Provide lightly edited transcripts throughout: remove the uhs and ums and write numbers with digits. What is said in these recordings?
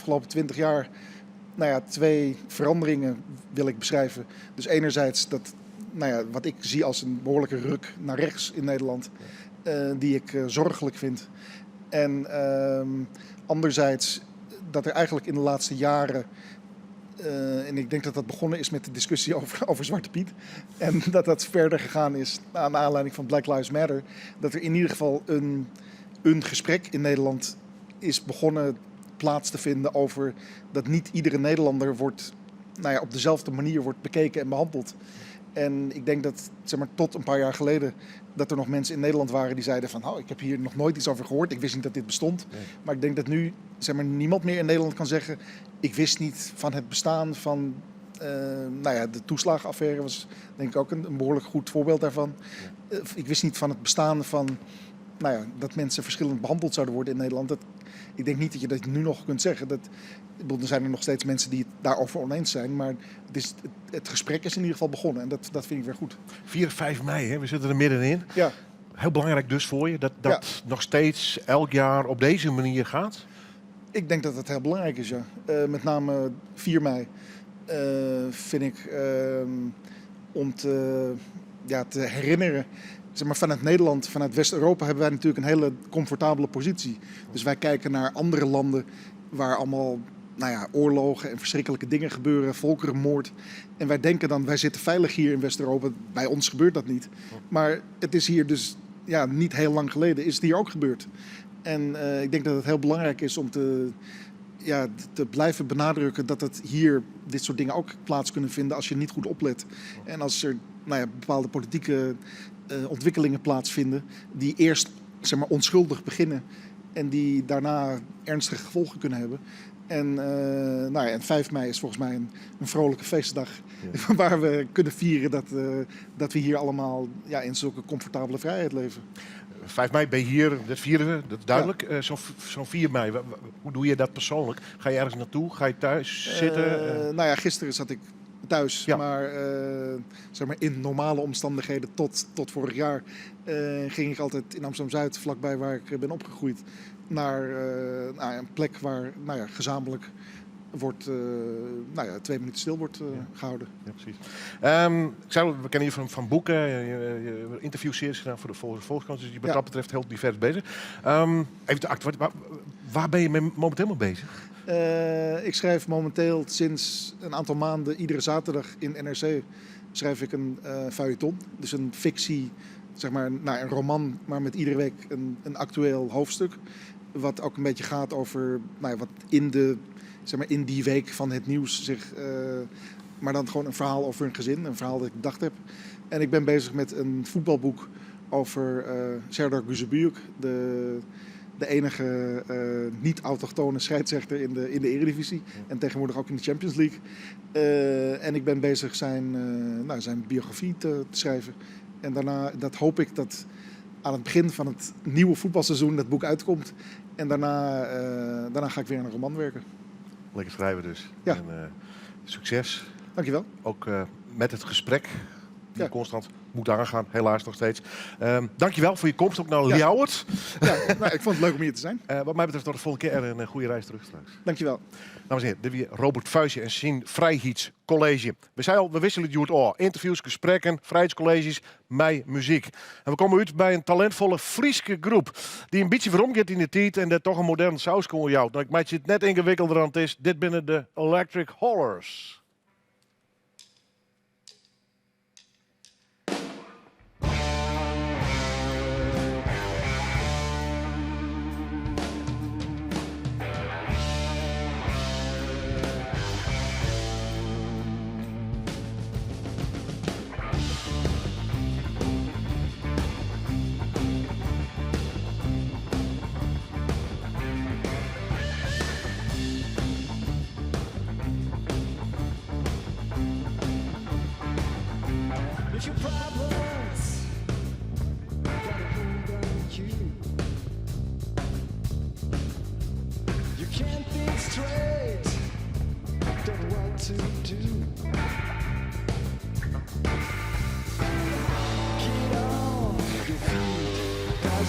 Afgelopen 20 jaar, nou ja, twee veranderingen wil ik beschrijven. Dus enerzijds dat, nou ja, wat ik zie als een behoorlijke ruk naar rechts in Nederland, die ik zorgelijk vind. En anderzijds dat er eigenlijk in de laatste jaren, en ik denk dat dat begonnen is met de discussie over Zwarte Piet, en dat dat verder gegaan is naar aanleiding van Black Lives Matter, dat er in ieder geval een gesprek in Nederland is begonnen plaats te vinden over dat niet iedere Nederlander wordt, nou ja, op dezelfde manier wordt bekeken en behandeld. En ik denk dat, zeg maar, tot een paar jaar geleden, dat er nog mensen in Nederland waren die zeiden van, oh, ik heb hier nog nooit iets over gehoord, ik wist niet dat dit bestond. Nee. Maar ik denk dat nu, zeg maar, niemand meer in Nederland kan zeggen, ik wist niet van het bestaan van, nou ja, de toeslagenaffaire was denk ik ook een behoorlijk goed voorbeeld daarvan. Ik wist niet van het bestaan van, nou ja, dat mensen verschillend behandeld zouden worden in Nederland. Ik denk niet dat je dat nu nog kunt zeggen. Er zijn er nog steeds mensen die het daarover oneens zijn. Maar het gesprek is in ieder geval begonnen. En dat vind ik weer goed. 4, 5 mei, hè? We zitten er middenin. Heel belangrijk dus voor je dat dat nog steeds elk jaar op deze manier gaat? Ik denk dat dat heel belangrijk is, ja. Met name 4 mei vind ik om te herinneren. Vanuit Nederland, vanuit West-Europa hebben wij natuurlijk een hele comfortabele positie. Dus wij kijken naar andere landen waar allemaal, nou ja, oorlogen en verschrikkelijke dingen gebeuren, volkerenmoord. En wij denken dan, wij zitten veilig hier in West-Europa, bij ons gebeurt dat niet. Maar het is hier dus, ja, niet heel lang geleden is het hier ook gebeurd. En ik denk dat het heel belangrijk is om te blijven benadrukken dat het hier dit soort dingen ook plaats kunnen vinden als je niet goed oplet. En als er, nou ja, bepaalde politieke ontwikkelingen plaatsvinden die eerst, zeg maar, onschuldig beginnen en die daarna ernstige gevolgen kunnen hebben. En 5 mei is volgens mij een vrolijke feestdag waar we kunnen vieren dat we hier allemaal, ja, in zulke comfortabele vrijheid leven. 5 mei ben je hier, dat vieren we, dat is duidelijk. Zo'n 4 mei, hoe doe je dat persoonlijk? Ga je ergens naartoe? Ga je thuis zitten? Gisteren zat ik thuis, maar in normale omstandigheden tot vorig jaar ging ik altijd in Amsterdam-Zuid, vlakbij waar ik ben opgegroeid, naar een plek waar, nou ja, gezamenlijk wordt, nou ja, 2 minuten stil wordt gehouden. Ja, precies. Ik zei, we kennen je van boeken, je interviewseries gedaan voor de Volkskrant, dus je bent wat dat betreft heel divers bezig. Even de acte, waar ben je momenteel mee bezig? Ik schrijf momenteel sinds een aantal maanden iedere zaterdag in NRC schrijf ik een feuilleton. Dus een fictie, zeg maar, nou, een roman, maar met iedere week een actueel hoofdstuk. Wat ook een beetje gaat over, nou ja, wat in de, zeg maar, in die week van het nieuws zich, maar dan gewoon een verhaal over een gezin, een verhaal dat ik bedacht heb. En ik ben bezig met een voetbalboek over Serdar Gözübüyük, de enige niet-autochtone scheidsrechter in de Eredivisie. En tegenwoordig ook in de Champions League. En ik ben bezig zijn biografie te schrijven. En daarna, dat hoop ik dat aan het begin van het nieuwe voetbalseizoen dat boek uitkomt. En daarna ga ik weer aan een roman werken. Lekker schrijven dus. En succes. Dankjewel. Ook met het gesprek die constant moet aangaan, helaas nog steeds. Dankjewel voor je komst ook naar Ljouwert. Ja, ik vond het leuk om hier te zijn. Wat mij betreft tot de volgende keer en een goede reis terug straks. Dankjewel. Dames en heren, dit weer Robert Vuijsje en zijn Vrijheidscollege. We zeiden al, we wisselen het Joert al. Interviews, gesprekken, vrijheidscolleges, mij muziek. En we komen uit bij een talentvolle Frieske groep die een beetje veromgeeft in de tijd en dat toch een moderne saus kon jouwt. Ik maak het net ingewikkelder dan het is. Dit binnen de Electric Hollers.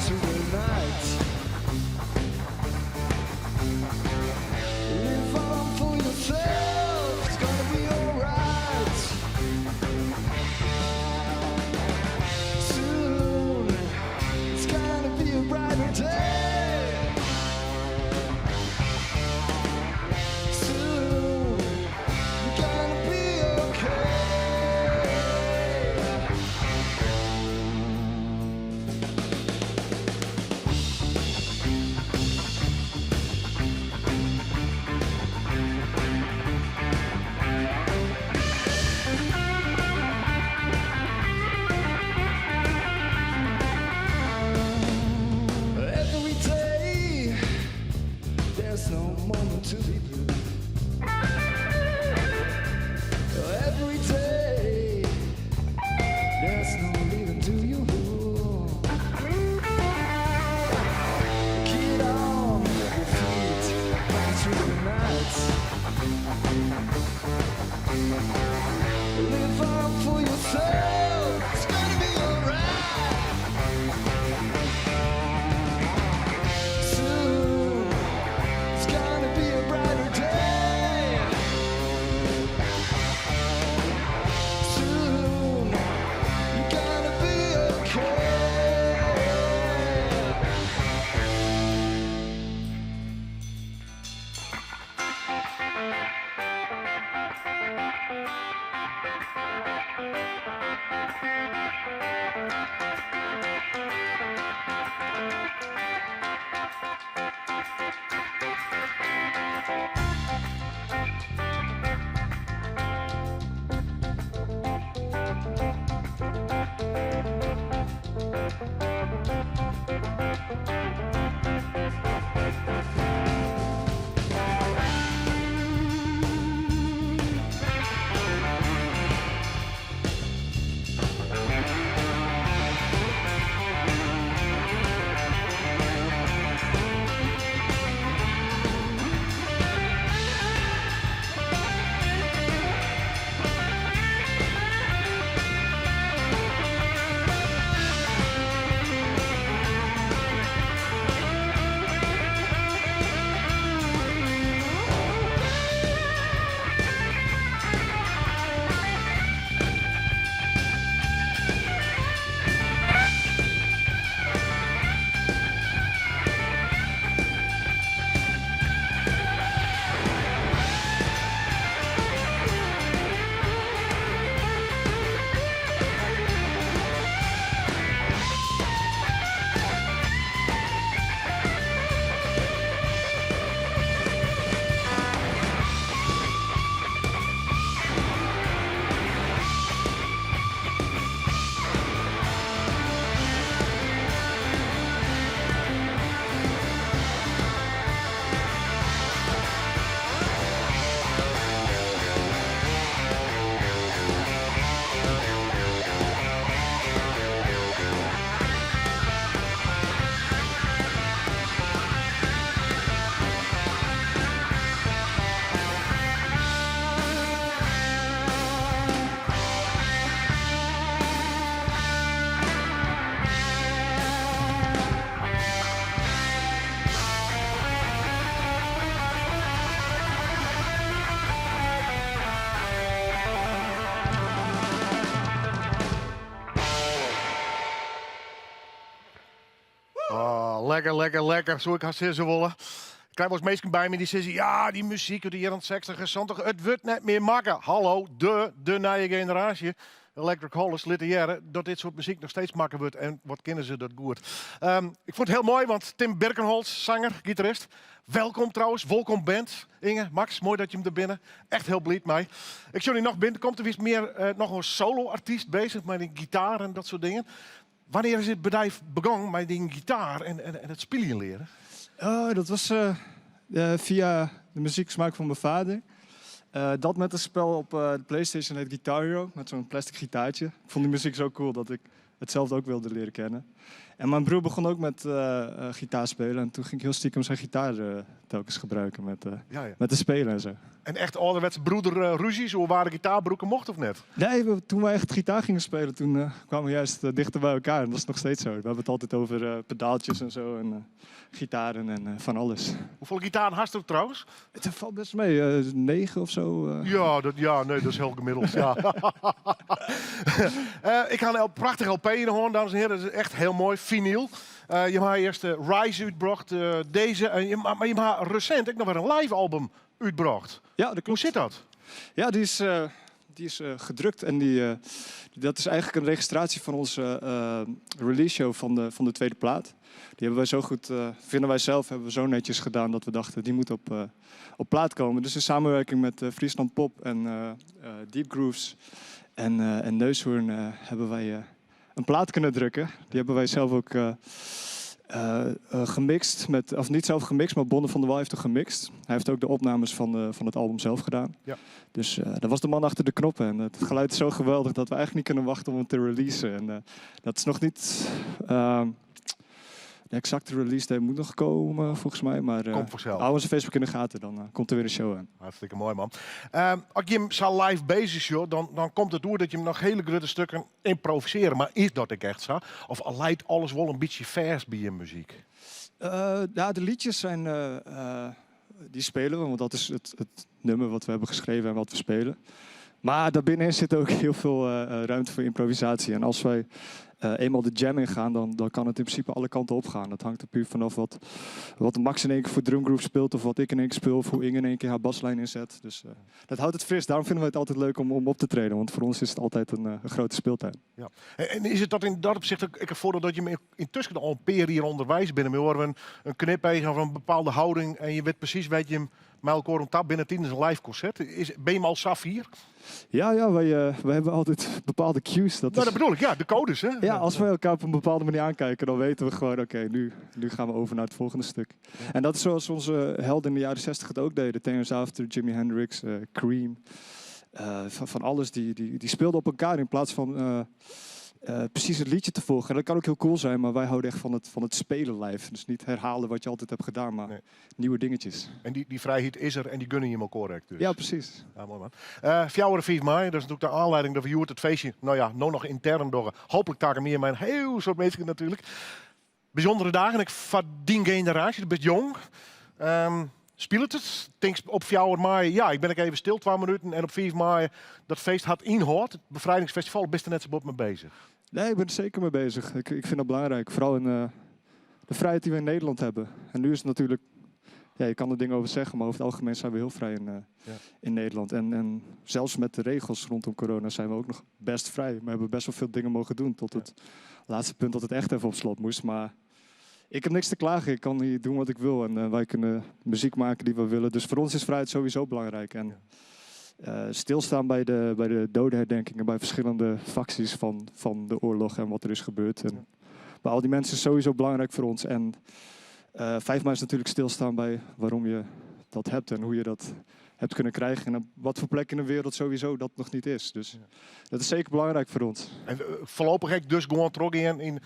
Through the night. Lekker, lekker, lekker, soe ik hast sizze wolle. Ik krij wolris minsken by my dy sizze, ja, dy muzyk út de jierren 60 en 70, it wurdt net mear makke. Hallo, de, de nije generaasje. Electric Hollis litte hearre dat dit soart muzyk noch steeds makke wurdt en wat kinne se dat goed. Ik fûn it hiel moai, want Tim Birkenholz, sanger, gitarist, welkom trouwens, wolkom band. Inge, Max, moai dat jim der binne. Echt hiel bliid mei. Ik sjoch dy noch binnen, komt der wist mear eh, noch in solo-artyst bezich mei dyn gitaar en dat soart dingen. Wannear is it by dy begûn mei dyn gitaar en, en, en it spyljen learen? Oh, dat was eh, via de muzieksmaak van mijn vader. Dat met een spel op de PlayStation heet Guitar Hero, met zo'n plastic gitaartje. Ik vond die muziek zo cool dat ik hetzelfde ook wilde leren kennen. En mijn broer begon ook met gitaar spelen. En toen ging ik heel stiekem zijn gitaar telkens gebruiken met, Ja, ja. met de spelen en zo. En echt ouderwetse broederruzies, oer wa't de gitaar brûke mocht of net? Nee, toen wij echt gitaar gingen spelen, toen kwamen we juist dichter bij elkaar. En dat is nog steeds zo. We hebben het altijd over pedaaltjes en zo. En gitaren en van alles. Hoefolle gitaren hast trouwens? Het valt best mee, 9 of zo. Ja, dat, ja, nee, dat is heel gemiddeld. Ja. Ik ha in prachtich LP yn de hân, dames en heren. Dat is echt hiel moai, vinyl. Je ha earst Rise útbrocht, dizze. En je, mar je ha resint ek noch wer in live album útbrocht. Ja, dat Hoe klopt. sit dat? Ja, die is gedrukt en dat is eigenlijk een registratie van onze release show van de tweede plaat. Die hebben wij zo goed, vinden wij zelf, hebben we zo netjes gedaan dat we dachten die moet op plaat komen. Dus in samenwerking met Friesland Pop en Deep Grooves en Neushoorn hebben wij een plaat kunnen drukken. Die hebben wij zelf ook gemixt, met, of niet zelf gemixt, maar Bonne van der Wal heeft het gemixt. Hij heeft ook de opnames van het album zelf gedaan. Dus dat was de man achter de knoppen. En het geluid is zo geweldig dat we eigenlijk niet kunnen wachten om het te releasen. En dat is nog niet... de exacte release date moet nog komen, volgens mij. Maar Komt vanzelf. hou onze Facebook in de gaten, dan komt er weer een show aan. Hartstikke moai, man. As je him sa live bezig is, dan komt it oer dat je him noch hiele grutte stikken ymprovisearje. Mar is dat ek echt sa? Of leit alles wol in bytsje fêst by je muzyk? Ja, de liedjes zijn, die spelen we, want dat is het nummer wat we hebben geschreven en wat we spelen. Maar daarbinnenin zit ook heel veel ruimte voor improvisatie. En als wij eenmaal de jam ingaan, dan kan het in principe alle kanten op gaan. Dat hangt er puur vanaf wat Max in één keer voor drumgroove speelt, of wat ik in één keer speel, of hoe Inge in één keer haar baslijn inzet. Dus dat houdt het fris. Daarom vinden we het altijd leuk om op te treden, want voor ons is het altijd een grote speeltuin. Ja. En is it dat yn dat opsicht ek in foardiel dat je yntusken al in pear jier ûnderweis binne, mar in knipeach of in bepaalde hâlding en je wit presys wêr't je him mei elkoar oan ta binne tidens in live konsert. Binne je al sa fier? Ja, wij hebben altijd bepaalde cues. Dat Nou, is dat bedoel ik, ja, de codes. Hè? Ja, als wij elkaar op een bepaalde manier aankijken, dan weten we gewoon, oké, nu gaan we over naar het volgende stuk. En dat is zoals onze helden in de jaren 60 het ook deden. Terence After, Jimi Hendrix, Cream. Van alles, die speelden op elkaar in plaats van precies het liedje te volgen. En dat kan ook heel cool zijn, maar wij houden echt van het spelen live. Dus niet herhalen wat je altijd hebt gedaan, maar Nee. nieuwe dingetjes. En die frijheid is der en dy gunne je elkoar dus. Ja, precies. Ja, moai man. 4 5 mei, dat is natuerlik de oanlieding dat we hjoed it feestje, no ja, no noch yntern dogge. Hooplik dêr mear mei in hiel soad minsken natuerlik. Bysûndere dagen, ek foar dyn generaasje, do bist jong. Spilet it? Tinkst op 4 mei, ja, ik bin ek even stil 2 minuten. En op 5 mei, dat feest hat ynhâld, it befrijdingsfestival, bist der net sa bot mei bezich? Nee, ik ben er zeker mee bezig. Ik vind dat belangrijk. Vooral in de vrijheid die we in Nederland hebben. En nu is het natuurlijk, ja, je kan er dingen over zeggen, maar over het algemeen zijn we heel vrij in Nederland. En zelfs met de regels rondom corona zijn we ook nog best vrij. We hebben best wel veel dingen mogen doen tot het laatste punt dat het echt even op slot moest. Maar ik heb niks te klagen. Ik kan hier doen wat ik wil en wij kunnen muziek maken die we willen. Dus voor ons is vrijheid sowieso belangrijk. En stilstaan bij de dodenherdenkingen, bij verschillende facties van de oorlog en wat er is gebeurd. En bij al die mensen is sowieso belangrijk voor ons. En 5 mei is natuurlijk stilstaan bij waarom je dat hebt en hoe je dat hebt kunnen krijgen. En op wat voor plek in de wereld sowieso dat nog niet is. Dus dat is zeker belangrijk voor ons. En foarlopich ek dus gewoan trochgean yn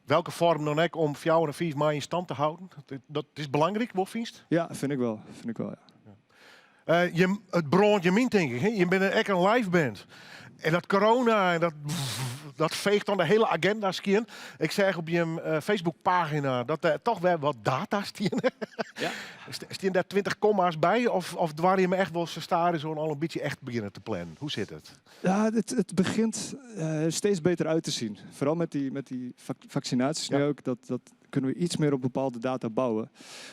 welke foarm dan ek om 4 en 5 mei yn stân te hâlden. Dat is belangryk, wat fynst? Ja, vind ik wel. Vind ik wel, ja. It brânt jim yn, tink ik. Hè? Je bent echt in live band. En dat corona, en dat feecht dan de hiele aginda skjin. Ik seach op je Facebookpagina dat der dochs wer wat data stean. Stean dêr 20 komma's by? Of doare je echt wol stadichoan al in bytsje echt begjinne te plannen? Hoe sit it? Ja, het begint steeds beter uit te zien. Vooral met die vaccinaties nu ook. Dat Kunnen we iets meer op bepaalde data bouwen.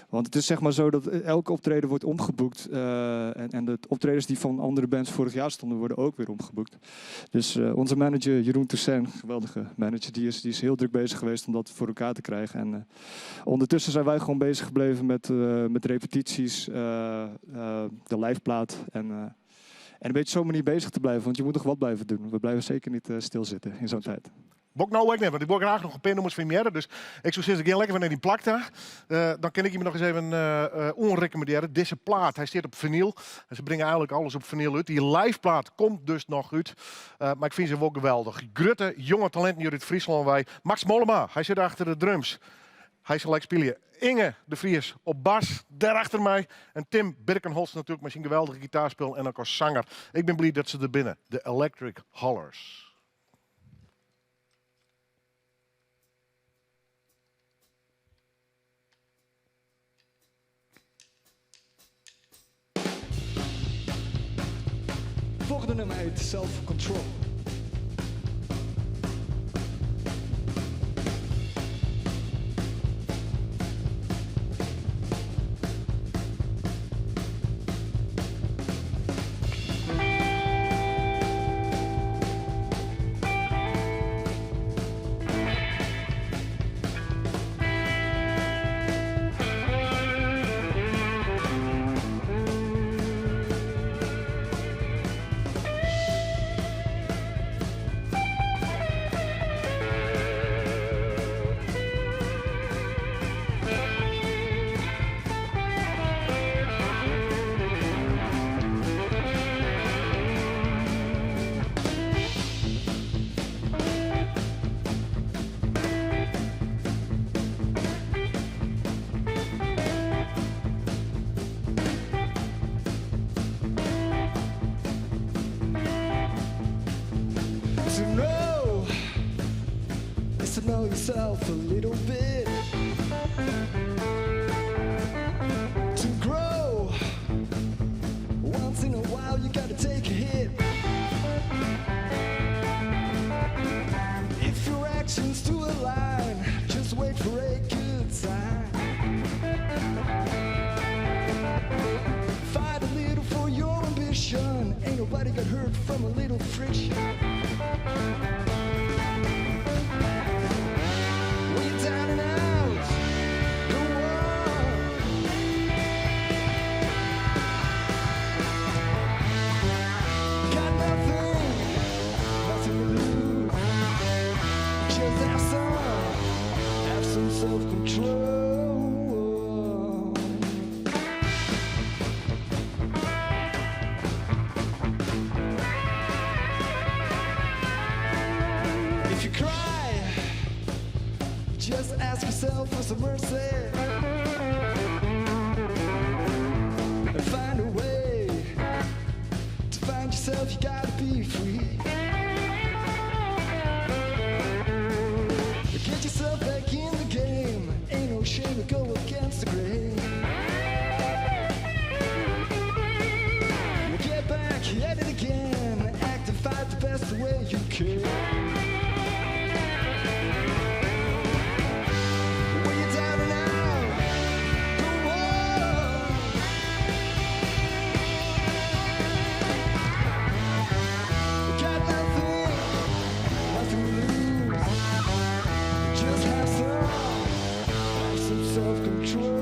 Want het is zeg maar zo dat elke optreden wordt omgeboekt. En de optredens die van andere bands vorig jaar stonden, worden ook weer omgeboekt. Dus onze manager Jeroen Toussaint, geweldige manager, die is heel druk bezig geweest om dat voor elkaar te krijgen. En ondertussen zijn wij gewoon bezig gebleven met repetities, de liveplaat en een beetje zo'n manier bezig te blijven, want je moet nog wat blijven doen. We blijven zeker niet stilzitten in zo'n tijd. Wol ik no ek net, want ik wil graach noch in pear nûmers fan jim hearre. Dus ik soe sizze, gean lekker wer nei dyn plak ta. Dan kin ik jim noch ris even oanrekommandearje. Dizze plaat, hy stiet op finyl. En se bringe eigenlik alles op finyl út. Dy liveplaat komt dus noch út. Mar ik fyn se wol geweldich. Grutte, jonge talinten hjir út Fryslân wei. Max Mollema, hy sit achter de drums. Hy sil ek spylje. Inge de Vries op bas, dêr achter my. En Tim Birkenholz natuerlik mei syn geweldige gitaarspul en ek as sanger. Ik bin bliid dat se der binne. De Electric Hollers. Volgende nummer heet Self Control. To know is to know yourself a little bit. To grow, once in a while you gotta take a hit. If your actions to align, just wait for a good sign. Fight a little for your ambition. Ain't nobody got hurt from a little friction. When you're down and out, go on. Got nothing, nothing to lose. Just have some self-control. If you cry, just ask yourself for some mercy and find a way to find yourself. You gotta be free. Get yourself back in the game. Ain't no shame to go against the grain. Well, get back at it again. Act and fight the best way you can. When you're down and out, go on. Got nothing, nothing to lose. Just have some self-control.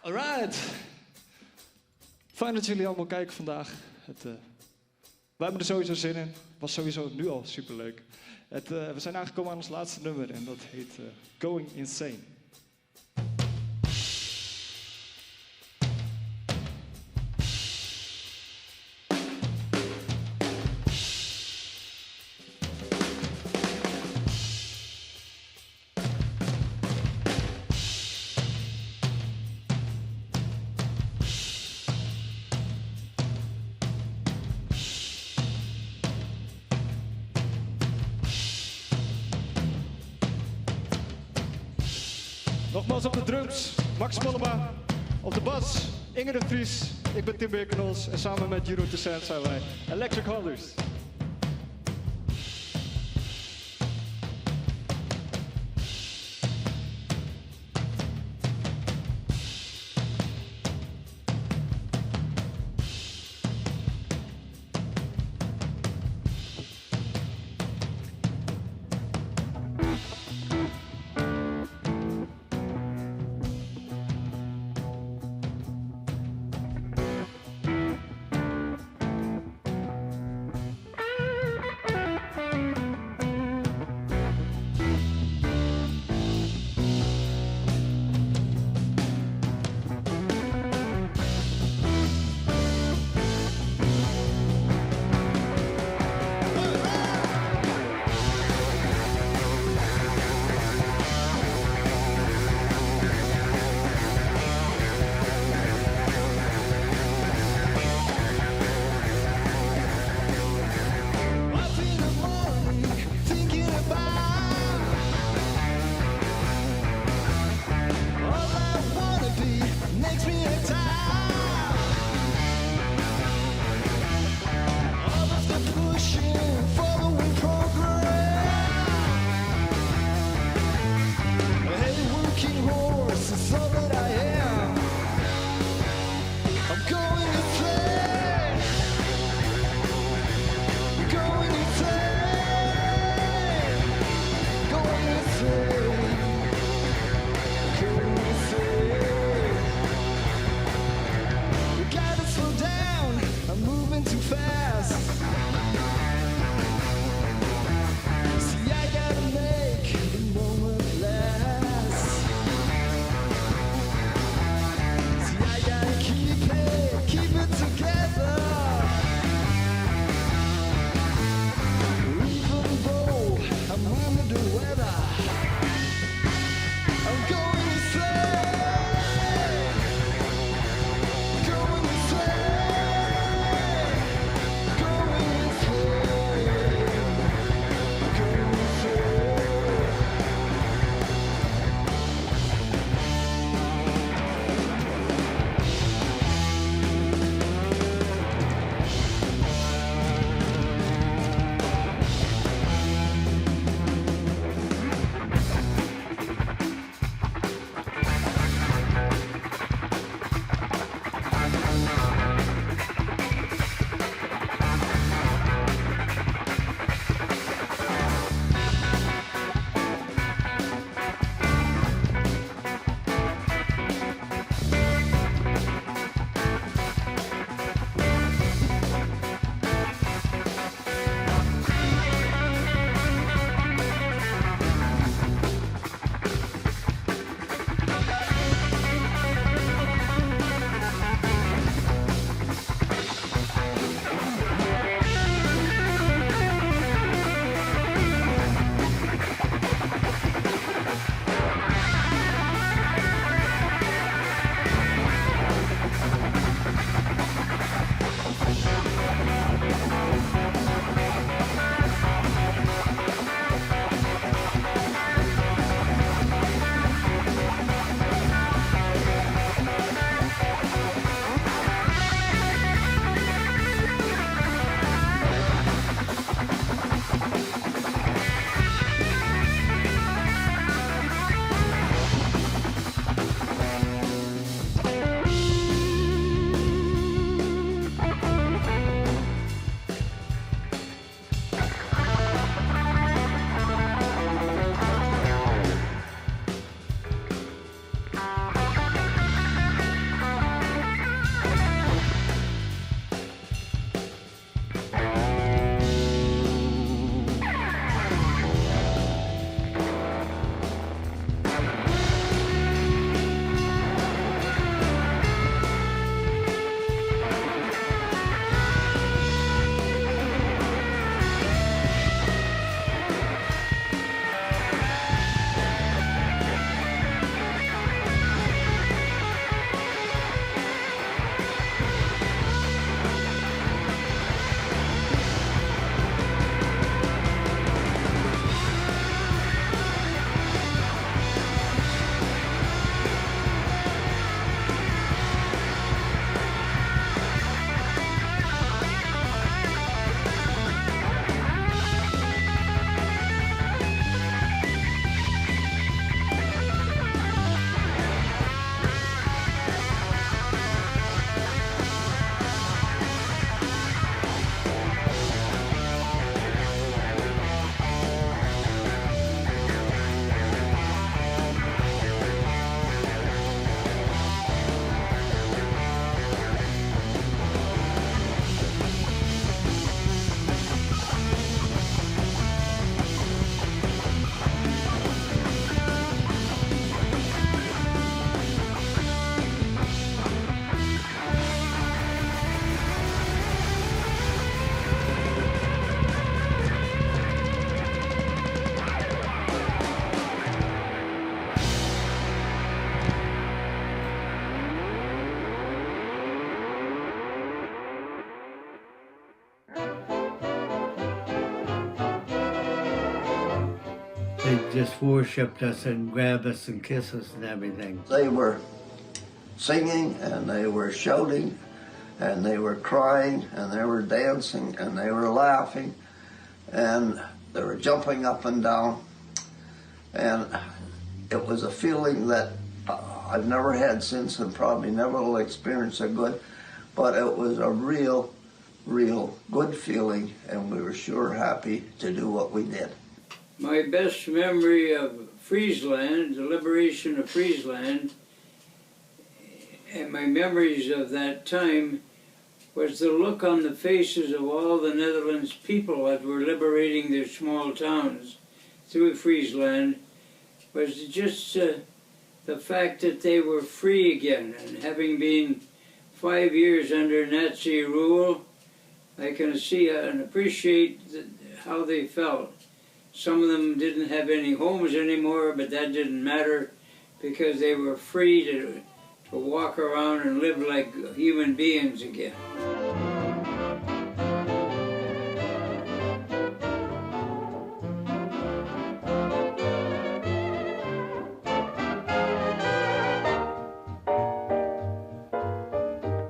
Alright. Fijn dat jullie allemaal kijken vandaag. Het, wij hebben er sowieso zin in. Was sowieso nu al superleuk. We zijn aangekomen aan ons laatste nummer en dat heet Going Insane. Nogmaals op de drums, Max Mollema. Op de bas, Inge de Vries. Ik ben Tim Birkenholz en samen met Jeroen Toussaint zijn wij Electric Holders. just worshipped us and grabbed us and kissed us and everything. They were singing and they were shouting and they were crying and they were dancing and they were laughing and they were jumping up and down. And it was a feeling that I've never had since and probably never will experience a good, but it was a real, real good feeling and we were sure happy to do what we did. My best memory of Friesland, the liberation of Friesland, and my memories of that time was the look on the faces of all the Netherlands people that were liberating their small towns through Friesland, was just the fact that they were free again. And having been 5 years under Nazi rule, I can see and appreciate how they felt. Some of them didn't have any homes anymore, but that didn't matter because they were free to walk around and live like human beings again.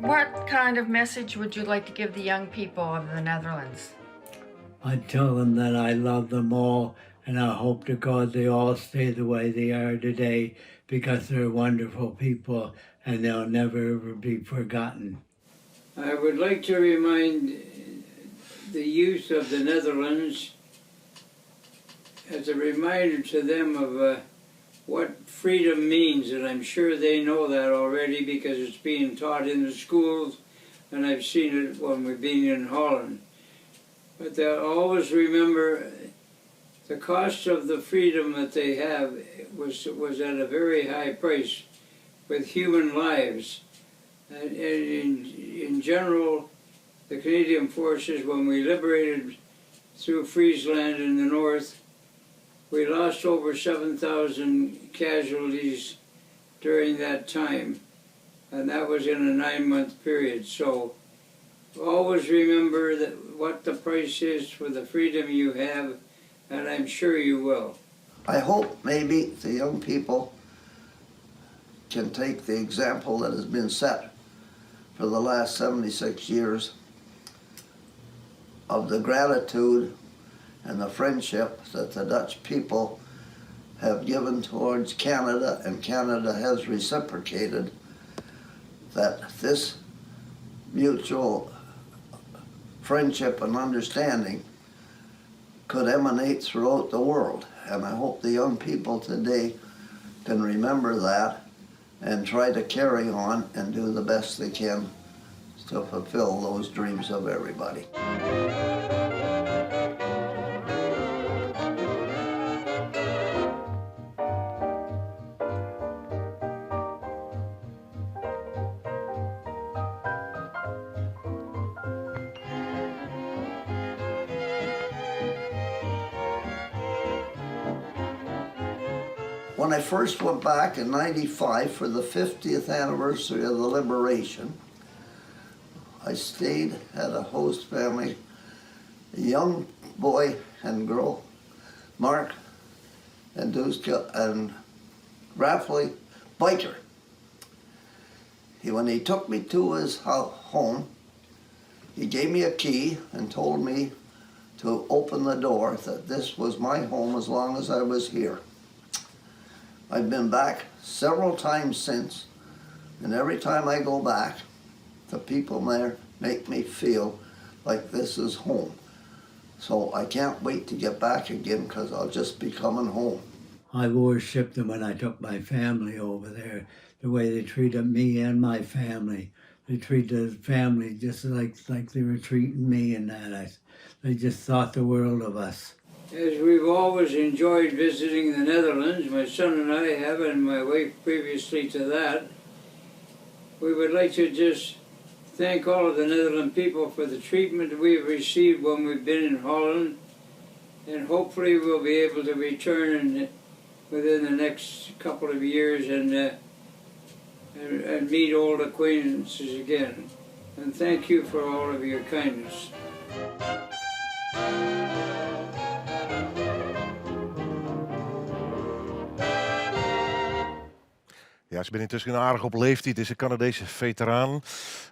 What kind of message would you like to give the young people of the Netherlands? I'd tell them that I love them all and I hope to God they all stay the way they are today because they're wonderful people and they'll never ever be forgotten. I would like to remind the youth of the Netherlands as a reminder to them of what freedom means, and I'm sure they know that already because it's being taught in the schools, and I've seen it when we've been in Holland. But they'll always remember the cost of the freedom that they have was at a very high price with human lives. And in general, the Canadian forces, when we liberated through Friesland in the north, we lost over 7,000 casualties during that time. And that was in a 9-month period. So always remember that what the price is for the freedom you have, and I'm sure you will. I hope maybe the young people can take the example that has been set for the last 76 years of the gratitude and the friendship that the Dutch people have given towards Canada and Canada has reciprocated, that this mutual friendship and understanding could emanate throughout the world. And I hope the young people today can remember that and try to carry on and do the best they can to fulfill those dreams of everybody. When I first went back in 95 for the 50th anniversary of the liberation, I stayed at a host family, a young boy and girl, Mark and Duska and Raffley Biker. When he took me to his home, he gave me a key and told me to open the door, that this was my home as long as I was here. I've been back several times since, and every time I go back, the people there make me feel like this is home. So I can't wait to get back again because I'll just be coming home. I worshipped them when I took my family over there, the way they treated me and my family. They treated the family just like they were treating me and that. They just thought the world of us. As we've always enjoyed visiting the Netherlands, my son and I have, and my wife previously to that, we would like to just thank all of the Netherlands people for the treatment we've received when we've been in Holland, and hopefully we'll be able to return within the next couple of years and meet old acquaintances again. And thank you for all of your kindness. Ja, se binne yntusken aardich op leeftiid, dizze Kanadese feteranen.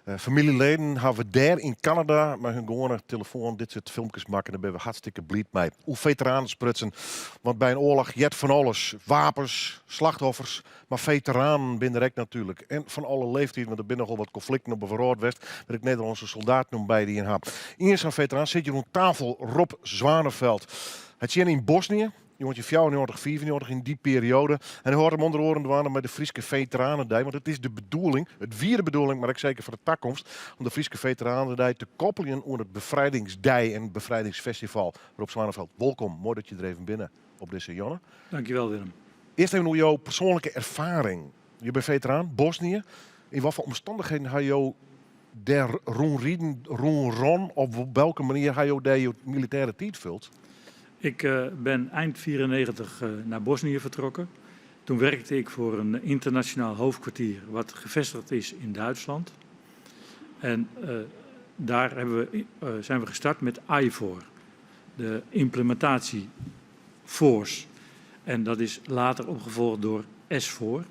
Eh, famyljeleden hawwe dêr yn Kanada mei hun gewoane telefoan dit soart filmkes makke. Dêr binne we hartstikke bliid mei. Oer feteranen sprutsen, want by in oarloch heart fan alles. Wapens, slachtoffers, mar feteranen binne der ek natuerlik. En fan alle leeftiden, want der binne nochal wat konflikten op 'e wrâld west, wêr't ek Nederlânske soldaten oan bydien ha. Ien sa'n feteraan sit hjir oan tafel, Rob Zwaneveld. Hy tsjinne yn Bosnië. 1994, 95 yn dy perioade. En hy hâldt him ûnder oaren dwaande mei de Fryske Veteranendei. Want it is de bedoeling, it wie de bedoeling, mar ek seker foar de takomst, om de Fryske Veteranendei te koppeljen oan it Befrijdingsdei en Befrijdingsfestival. Rob Zwaneveld, wolkom. Moai dat je der even binne op dizze jûn. Dankjewel Willem. Earst even oer jo persoanlike erfaring. Jo binne feteraan, Bosnië. Yn watfoar omstannichheden ha jo dêr rûnriden, rûnrûn? Op welke manier ha jo dêr jo militêre tiid fuld? Ik eh, ben eind 94 eh, naar Bosnië vertrokken. Toen werkte ik voor een internationaal hoofdkwartier wat gevestigd is in Duitsland. En uh, daar hebben we, uh, zijn we gestart met IFOR, de implementatie force. En dat is later opgevolgd door SFOR.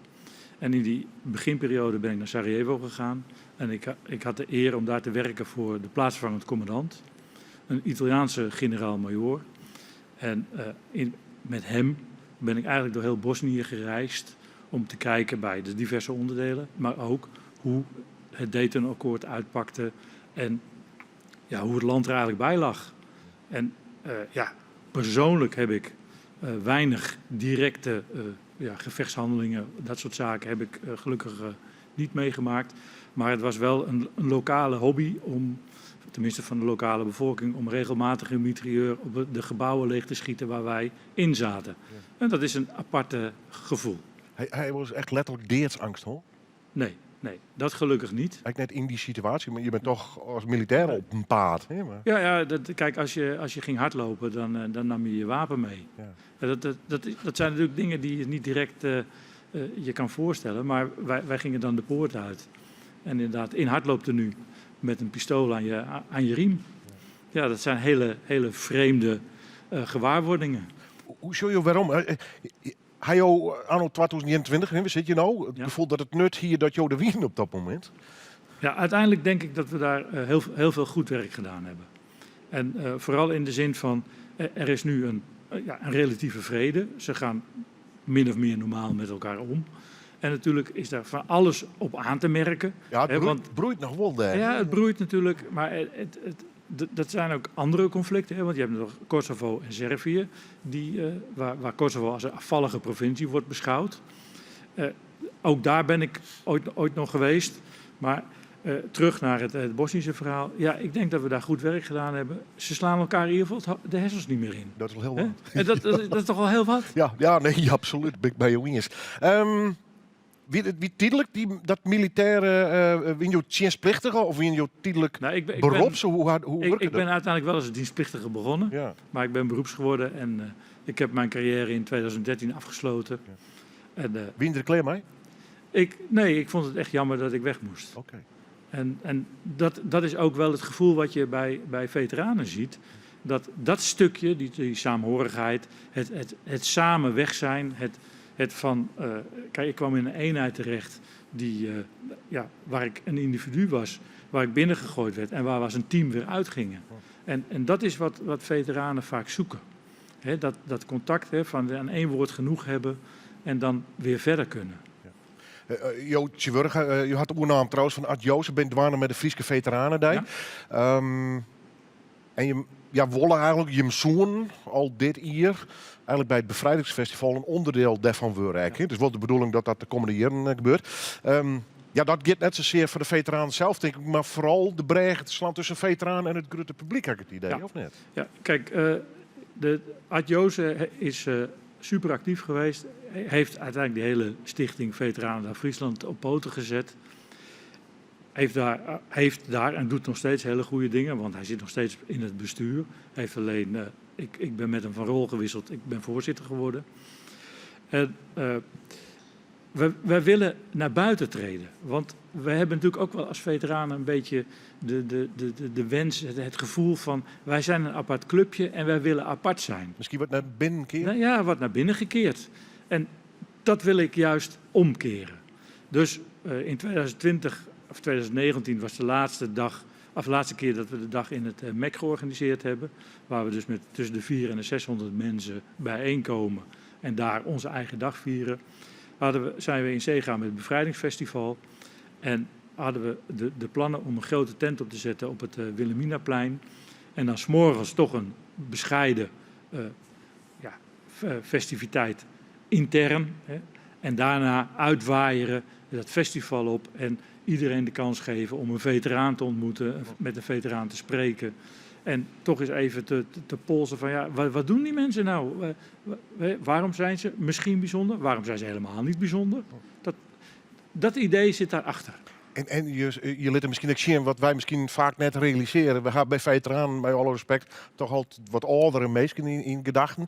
En in die beginperiode ben ik naar Sarajevo gegaan. En ik, ik had de eer om daar te werken voor de plaatsvervangend commandant. Een Italiaanse generaal-majoor. En uh, in, met hem ben ik eigenlijk door heel Bosnië gereisd om te kijken bij de diverse onderdelen, maar ook hoe het Dayton-akkoord uitpakte en ja, hoe het land er eigenlijk bij lag. En uh, ja, persoonlijk heb ik uh, weinig directe uh, ja, gevechtshandelingen, dat soort zaken heb ik gelukkig niet meegemaakt. Maar het was wel een, een, lokale hobby om, tenminste van de lokale bevolking, om regelmatig een mitrailleur op de gebouwen leeg te schieten waar wij in zaten. Ja. En dat is een aparte gevoel. Hij, hij was echt letterlijk deadsangst hoor? Nee, nee, dat gelukkig niet. Eigenlijk net in die situatie, maar je bent toch als militair op een paad. Hè? Maar... Ja, ja dat, kijk, als je, als je ging hardlopen, dan, eh, dan nam je je wapen mee. Ja. Dat, dat, dat, dat zijn natuurlijk dingen die je niet direct uh, uh, je kan voorstellen. Maar wij, wij gingen dan de poort uit. En inderdaad, in hardlooptenue met een pistool aan je, aan je riem. Ja, dat zijn hele, hele vreemde uh, gewaarwordingen. Hoe zul je waarom? Ha jo anno 2021, hè, waar sit je no? It ja. gefoel dat it nut hie dat jo der wienen op dat momint? Ja, uiteindelijk denk ik dat we daar heel, heel veel goed werk gedaan hebben. En uh, vooral in de zin van, er is nu een, ja, een relatieve vrede. Ze gaan min of meer normaal met elkaar om. En natuurlijk is daar van alles op aan te merken. Ja, het broeit, want, broeit noch wol dêr. Ja, het broeit natuurlijk, maar het, het, dat zijn ook andere conflicten. Hè, want je hebt nog Kosovo en Servië, die, uh, waar, waar Kosovo als een afvallige provincie wordt beschouwd. Uh, ook daar ben ik ooit, ooit nog geweest. Maar uh, terug naar het, het Bosnische verhaal. Ja, ik denk dat we daar goed werk gedaan hebben. Ze slaan elkaar in ieder geval de hersens niet meer in. Dat is wel heel wat. En dat, dat, dat, is toch wel heel wat? Ja, ja nee, absoluut. Ben ik by jo iens. Um, wie, wie tydlik dy, dat militêre, uh, wie jo tsjinstplichtige of wie jo tydlik nou, ik ben, ik beroeps? Ben, hoe, hoe ik, ik ben uiteindelijk wel als dienstplichtige begonnen, ja. maar ik ben beroeps geworden en uh, ik heb mijn carrière in 2013 afgesloten. Ja. En, uh, Wie der klear mei? Ik, nee, ik vond het echt jammer dat ik weg moest. Oké. En, en dat, dat is ook wel het gevoel wat je bij, bij veteranen ziet. Dat dat stukje, die, die saamhorigheid, het, het, het samen weg zijn, het, het van... Uh, kijk, ik kwam in een eenheid terecht die, uh, ja, waar ik een individu was, waar ik binnengegooid werd en waar we als een team weer uitgingen. En, en dat is wat, wat veteranen vaak zoeken. He, dat, dat contact he, van aan één woord genoeg hebben en dan weer verder kunnen. Uh, Jo tsjintwurdich, uh, jo ha it oernaam trouwens fan Ard Joosen, bent dwaande mei de Fryske Veteranendei. Ja. Um, en je ja, wolle eigentlik jim soenen al dit jier eigentlik by it Befrijdingsfestival in ûnderdiel dêrfan wurde. Ek, Ja. Het is wol de bedoeling dat dat de kommende jierren eh, gebeurt. Um, ja, dat giet net sasear foar de feteranen sels, tink ik, mar foaral de brêge te slaan tusken feteraan en it grutte publyk, ha ik it idee, Ja. of net? Ja, kijk, uh, de Ard Joosen is uh, super actief geweest. Heeft uiteindelijk die hele stichting Veteranendag Friesland op poten gezet. Heeft daar, heeft daar en doet nog steeds hele goede dingen, want hij zit nog steeds in het bestuur. Hij heeft alleen, uh, ik, ik ben met hem van rol gewisseld, ik ben voorzitter geworden. En uh, we, wij willen naar buiten treden. Want we hebben natuurlijk ook wel als veteranen een beetje de, de, de, de, de wens, het, het gevoel van wij zijn een apart clubje en wij willen apart zijn. Miskien wat nei binnen keard? Nou ja, wat naar binnen gekeerd. En dat wil ik juist omkeren. Dus in 2020 of 2019 was de laatste dag, of de laatste keer dat we de dag in het MEC georganiseerd hebben. Waar we dus met tussen de 400 en de 600 mensen bijeenkomen en daar onze eigen dag vieren. Zijn we in zee gegaan met het Bevrijdingsfestival. En hadden we de plannen om een grote tent op te zetten op het Wilhelminaplein. En dan 's morgens toch een bescheiden ja, festiviteit intern. Hè. En daarna uitwaaieren dat festival op en iedereen de kans geven om een veteraan te ontmoeten, met een veteraan te spreken. En toch eens even te polsen van, ja, wat doen die mensen nou? Waarom zijn ze misschien bijzonder? Waarom zijn ze helemaal niet bijzonder? Dat idee zit daarachter. En je liet er misschien ook zien wat wij misschien vaak net realiseren. We gaan bij veteranen, bij alle respect, toch altijd wat oudere mensen in gedachten.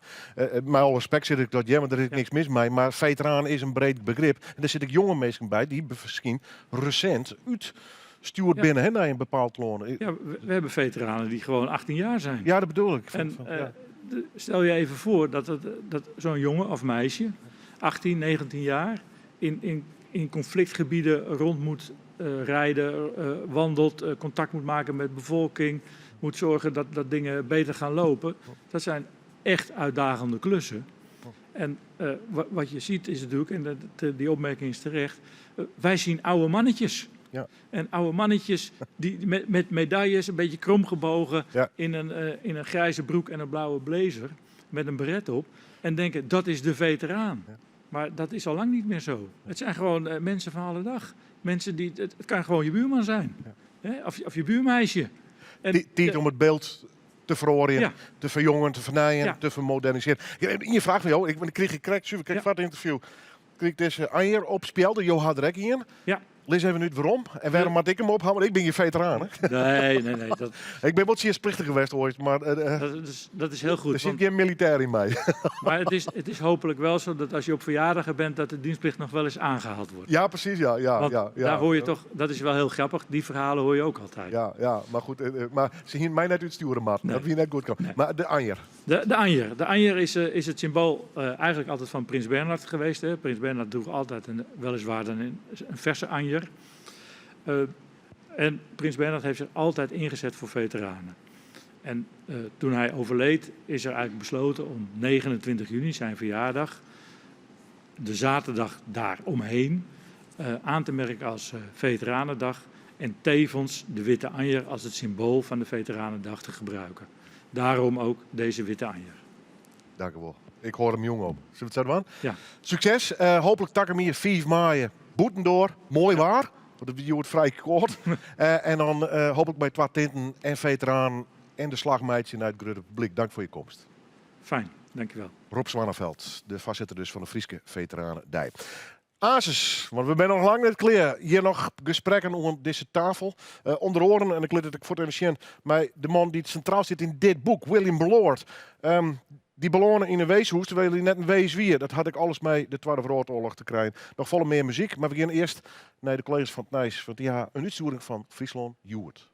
Met alle respect zit ik dat, ja, maar er is niks mis mee. Maar veteraan is een breed begrip. En daar zit ik jonge mensen bij die misschien recent uitstuurd binnen, hè, naar een bepaald loon. Ja, we hebben veteranen die gewoon 18 jaar zijn. Ja, dat bedoel ik. Stel je even voor dat zo'n jongen of meisje, 18, 19 jaar, in conflictgebieden rond moet rijden, wandelt, contact moet maken met bevolking, moet zorgen dat dingen beter gaan lopen. Dat zijn echt uitdagende klussen. En wat je ziet is natuurlijk, en die opmerking is terecht, wij zien oude mannetjes. En oude mannetjes die met medailles, een beetje kromgebogen, in een grijze broek en een blauwe blazer, met een beret op, en denken dat is de veteraan. Maar dat is al lang niet meer zo. Het zijn gewoon mensen van alle dag. Mensen die, het kan gewoon je buurman zijn. Hè? Of je buurmeisje. En Tijd om het beeld te verhoren, te verjongen, te vernijen, te vermoderniseren. Ja, en je vraag van jou, ik kreeg ik krijg, ik kreeg het interview. Kreeg ik deze Anjer op spelde, Jo had er ook in. Lees even nu waarom. En waarom moet ik hem ophouden? Want ik ben je veteraan, hè? Nee, nee, nee. Dat Ik ben wat zeer splichtig geweest ooit, maar Dat is heel goed, Er zit want geen militair in mij. Maar het is hopelijk wel zo dat als je op verjaardagen bent, dat de dienstplicht nog wel eens aangehaald wordt. Ja, precies. Ja, ja, Want ja, ja. daar hoor je toch, dat is wel heel grappig, die verhalen hoor je ook altijd. Ja, ja, maar goed, maar ze gingen mij net uitsturen, maar Nee. dat wie net goed kan. Nee. Maar de Anjer. De Anjer. De Anjer is het symbool eigenlijk altijd van Prins Bernhard geweest. Hè. Prins Bernhard droeg altijd weliswaar dan een verse Anjer. En Prins Bernhard heeft zich altijd ingezet voor veteranen. En toen hij overleed is er eigenlijk besloten om 29 juni, zijn verjaardag, de zaterdag daaromheen, aan te merken als Veteranendag. En tevens de witte anjer als het symbool van de Veteranendag te gebruiken. Daarom ook deze witte anjer. Dank u wel. Ik hoor hem jong op. Zullen we het zo doen? Ja. Succes. Hopelijk takken we hier 5 mei boeten door. Mooi waar. Want het wordt vrij kort. En dan hopelijk bij Twa Tinten en veteraan en de slagmeidje naar het grote publiek. Dank voor je komst. Fijn, dankjewel. Rob Zwaneveld, de voorzitter dus van de Frieske Veteranendij. Asus, want we zijn nog lang niet klaar. Hier nog gesprekken om deze tafel. Onder oren, en ik let het ik voor het even zien, maar de man die het centraal zit in dit boek, William Lord. Die ballonnen in een weeshoes, terwijl hij net een wees wie. Dat had ik alles mee de Tweede Wereldoorlog te krijgen. Nog volle meer muziek, maar we gaan eerst naar de collega's van het Nijs. Want die hebben een uitvoering van Fryslân Hjoed.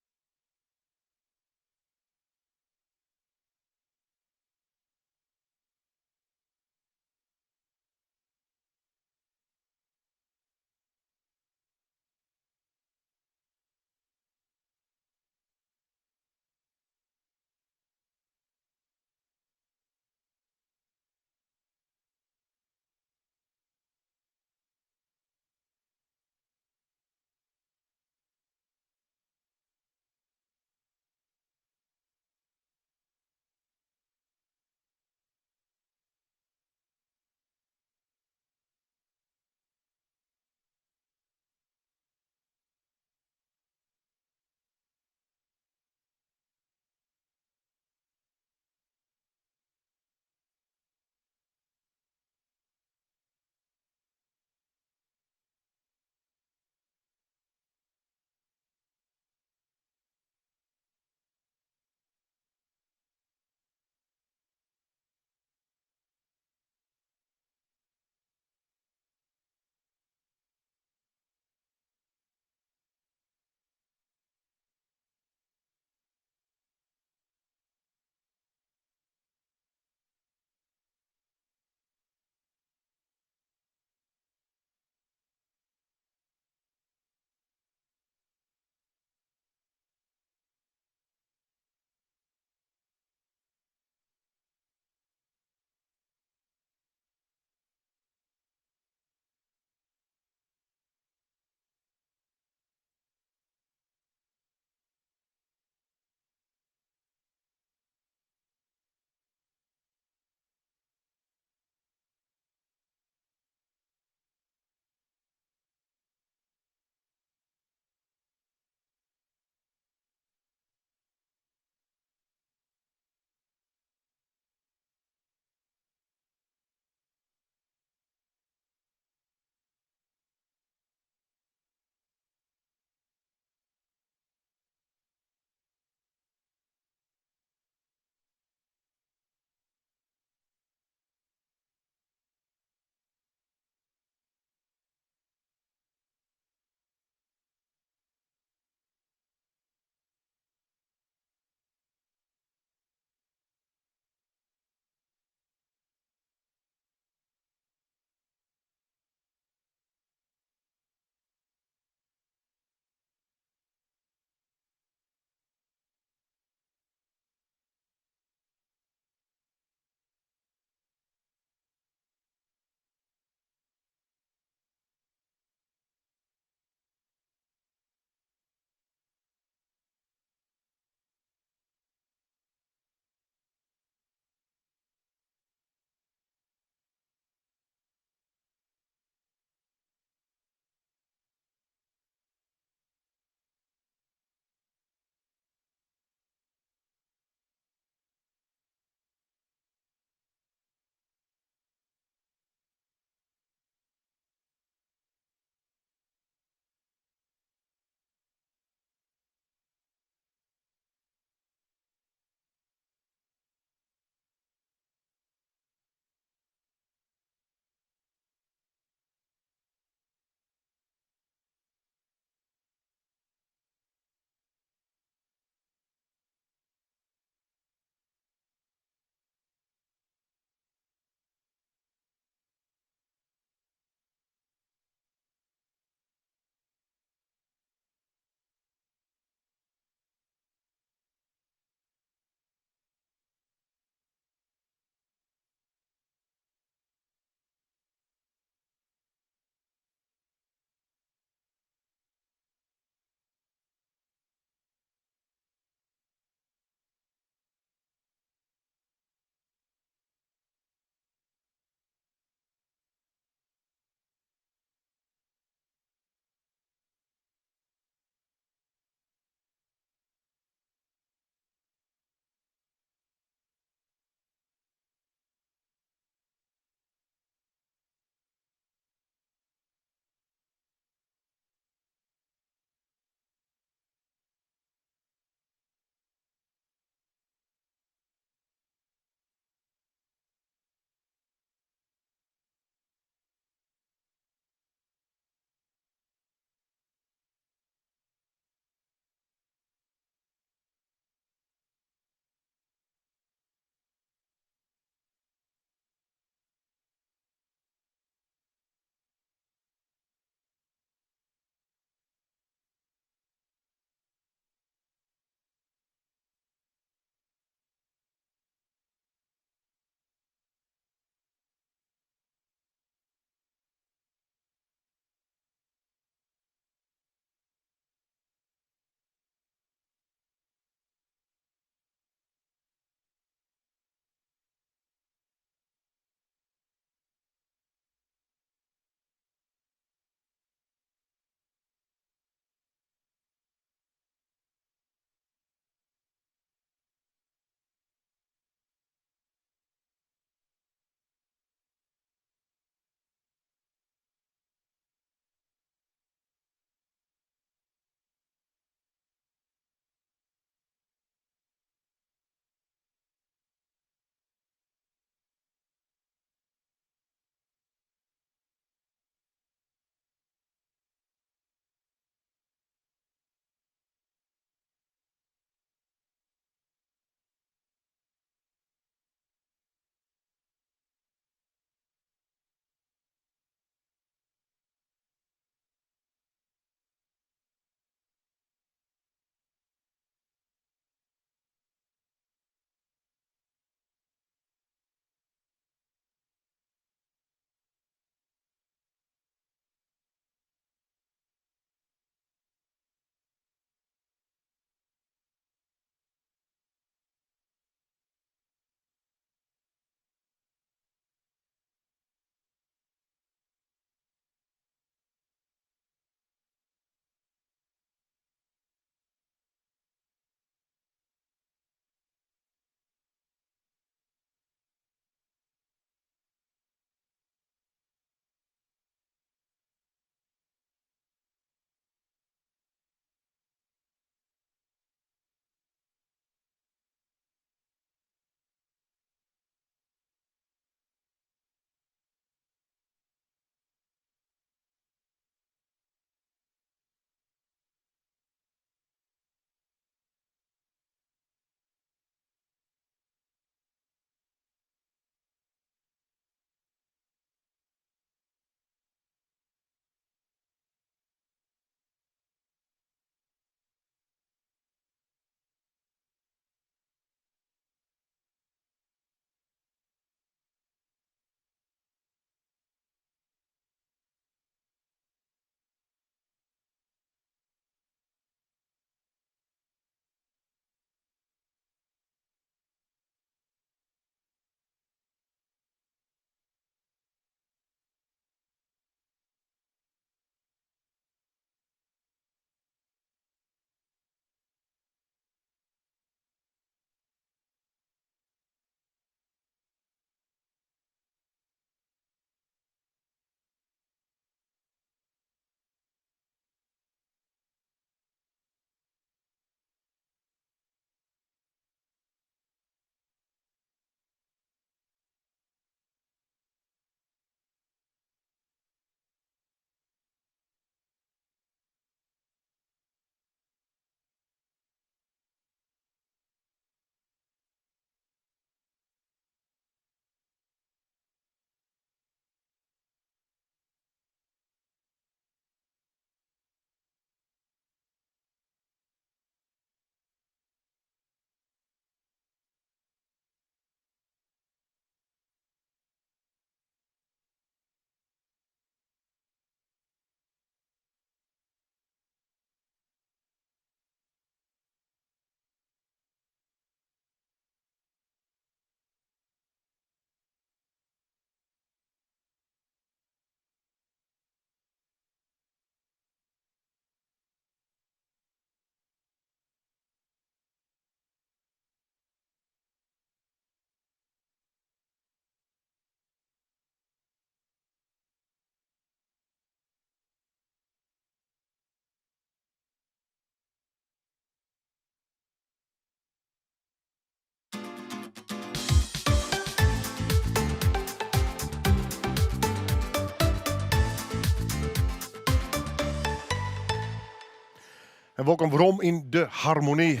En wolkom werom yn De Harmonie.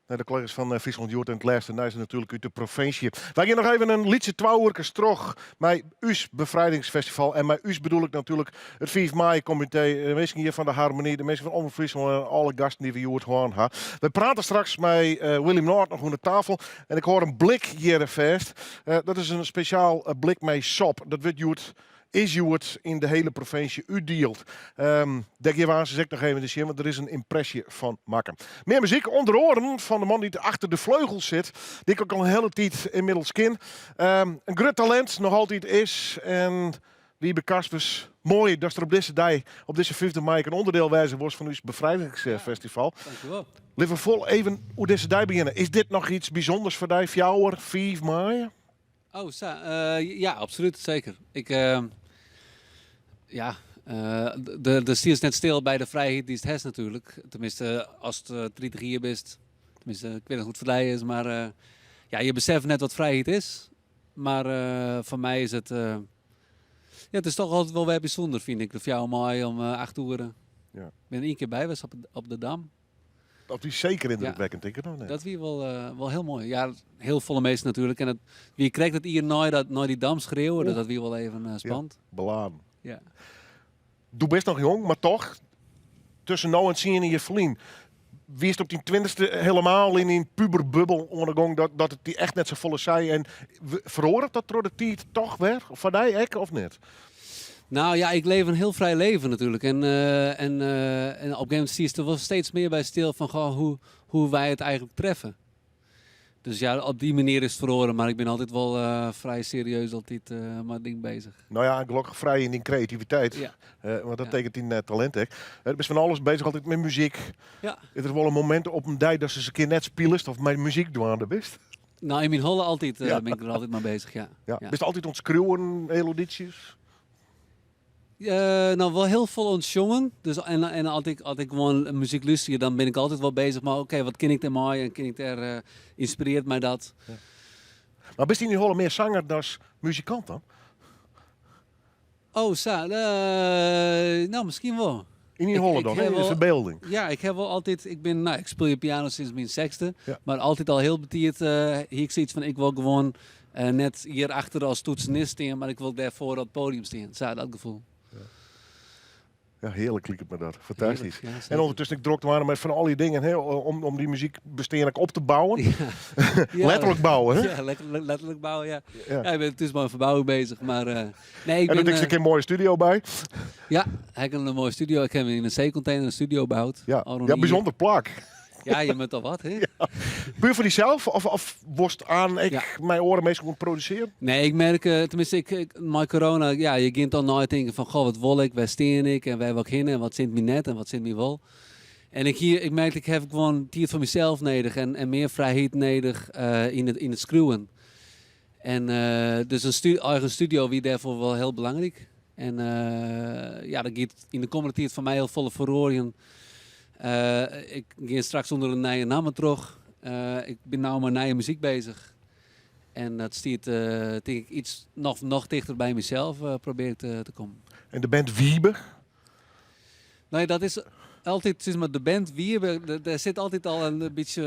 Nei de kollega's fan eh, Fryslân Hjoed en it lêste nijs natuerlik út de provinsje. Wy gean noch even in lytse twa oerkes troch mei ús befrijdingsfestival. En mei ús bedoel ik natuerlik it 5 mei komitee, de minsken hjir fan de Harmonie, de minsken fan Omrop Fryslân en alle gasten dy't we hjoed hân ha. We prate straks mei eh, William Noord noch oan de tafel. En ik hoor in blik hjir fêst. Eh, dat is in spesjaal blik mei sop. Dat wurdt hjoed is hjoed yn de hiele provinsje útdield. Um, dêr gean we aansens ek noch even te sjen, want der is in ympresje fan makke. Mear muzyk, ûnder oaren fan de man dy't achter de fleugel sit, dy't ik ek al in hiele tiid ynmiddels ken. Um, in grut talint, noch altyd is. En Wiebe Kaspers, moai datst der op dizze dei, op dizze 5 mei, in ûnderdiel wêze wolst fan ús befrijdingsfestival. Dankjewol. Lit we fol even oer dizze dei begjinne. Is dit noch iets bysûnders foar dy, 4, 5 maaie? Oh, sa. Uh, ja, absoluut, zeker. Ik, uh, ja, uh, de, de stiest net stil by de frijheid dy'tst hast natuerlik. Tenminste, ast 30 jier bist. Tenminste, ik wit net hoe't it foar dy is, mar ja, je beseffe net wat frijheid is. Mar foar my is it, ja, it is toch altyd wol wer bysûnder, fyn ik, de 4 maaie om 8 oere. Ja. Ik bin ien kear by west op de Dam. Dat wie seker yndrukwekkend, tink ik noch net. Dat wie wol, wol hiel moai. Ja, hiel folle minsken natuerlik. En it wie krekt it jier nei, dat, nei dy Dam schreeuwen, dus dat wie wol even spannend. Ja, beladen. Ja. Do bist noch jong, mar toch, tusken no en tsien jier ferlyn, wiest op dyn tweintichste hielendal yn dyn puberbubbel oan de gong dat, dat it dy echt net safolle sei. En feroaret dat troch de tiid toch wer? Foar dy ek of net? Nou ja, ik leef een heel vrij leven natuurlijk. En, uh, en, uh, en op een gegeven moment zie je er wel steeds meer bij stil van goh, hoe, hoe wij het eigenlijk treffen. Dus ja, op die manier is het feroare, maar ik ben altijd wel uh, vrij serieus altijd uh, mei ding bezig. Nou ja, gelokkich frij yn dyn kreativiteit. Ja. Want dat ja. tekent dyn talint ek. Do bist fan alles bezich altyd mei muzyk. Ja. Is der wol in momint op in dei datst ris in kear net spilest of mei muzyk dwaande bist? Nou, yn myn holle altyd bin ik der altyd mei bezich, ja. Ja. Ja. Bist altyd oan it skriuwen, melodytsjes? Nou, wol hiel folle oan it sjongen. Dus, en, en as ik, as ik gewoan muzyk lústerje, dan bin ik altyd wol bezich mei, oké, wat kin ik dêrmei en kin ik dêr, uh, ynspirearret my dat? Ja. Mar bist yn dyn holle mear sanger dan muzikant dan? Oh, sa. Nou, miskien wol. Yn dyn holle dan, yn de ferbylding? Ja, ik ha wol altyd, ik bin, nou, ik spylje piano sûnt myn sechsde, ja. mar altyd al hiel betiid uh, hie ik sayts fan, ik wol gewoan uh, net hjir achter as toetsenist stean, mar ik wol dêrfoar op it poadium stean. Sa, dat gefoel. Ja. Ja, hearlik liket my dat. Fantastysk. Hearlik, ja, en seker. ûndertusken ek drok dwaande mei fan al dy dingen hè, om, om dy muzyk bestean ek op te bouwen. Ja. Ja. Letterlik bouwe, hè? Ja, letterlik, letterlik bouwe, ja. Ja. Ja, ik bin thús mei in ferbouwing bezich, mar... Uh, nee, ik En bin... der is Uh, ek in moaie studio by. ja, ik ha in moaie studio. Ik ha yn in seekontener in studio boud. Ja, Al rûn ja in jier. bysûnder plak. Ja, je moat al wat, hè? Puer foar dysels of, of wolst oan ek Ja. mei oare minsken oan produsearjen? Nee, ik merk, uh, tenminste, ik, ik, mei corona, ja, je giet dan neitinken fan, goh, wat wol ik, wêr stean ik en wêr wol ik hinne en wat sint my net en wat sint my wol. En ik, hier, ik merk, ik ha gewoan tiid foar mysels nedich en, en mear frijheid nedich uh, yn it skriuwen. En uh, dus in stu eigen studio wie dêrfoar wol hiel belangryk. En uh, ja, dat giet yn de kommende tiid foar my hiel folle feroarjen. Uh, ik gean straks ûnder in nije namme troch. Uh, ik bin no mei nije muzyk bezich. En dat stiet, uh, tink ik, iets noch, noch tichter by mysels uh, probearje te, te kommen. En de band Wiebe? Nee, dat is altyd, sis mar, de band Wiebe, dêr sit altyd al in bytsje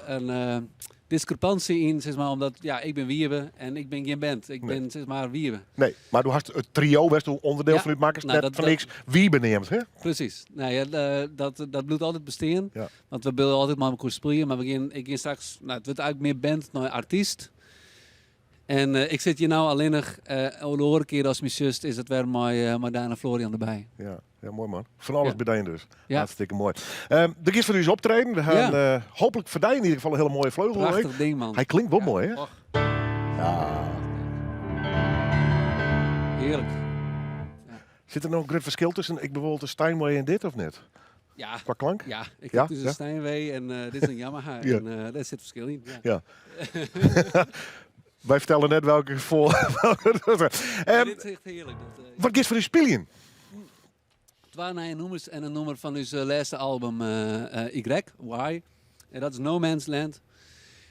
in diskrepânsje yn, sis mar, omdat ja, ik bin Wiebe en ik bin gjin band. Ik Nee. bin sis mar Wiebe. Nee, mar do hast it trio, wêr'tsto ûnderdiel Ja, fan útmakkest, nou, net dat, fan dat, niks Wiebe neamd, hè? Presys. Nou ja, dat, dat bliuwt altyd bestean. Ja. Want we willen altyd mei elkoar spylje, mar we gean, ik gean straks, nou, it wurdt eigentlik mear band nei artyst. En uh, ik sit hjir no allinnich. Uh, de oare kear as my sjochst is it wer mei, uh, mei Daan en Florian derby. Ja, ja, moai man. Fan alles Ja. by dy dus. Ja. Hartstikke moai. Um, der giet foar ús optreden. We ha Ja. uh, hooplik foar dy yn ieder gefal in hiele moaie fleugel. Prachtich ding man. Hy klinkt wol Ja. moai, hè? Och, Ja. hearlik. Sit der noch in grut ferskil tusken ik bijvoorbeeld de Steinway en dit of net? Ja. Kwa klank? Ja, ik Ja, ha dus ja. in Steinway en uh, dit is in Yamaha. Ja. En uh, dêr sit ferskil yn. Ja. Ja. Wy fertelle net welke foar. Nee, um, dit is echt hearlik. Dat, wat giest foar ús spyljen? Twa nije nûmers en in nûmer fan ús lêste album uh, Y, Y. En dat is No Man's Land.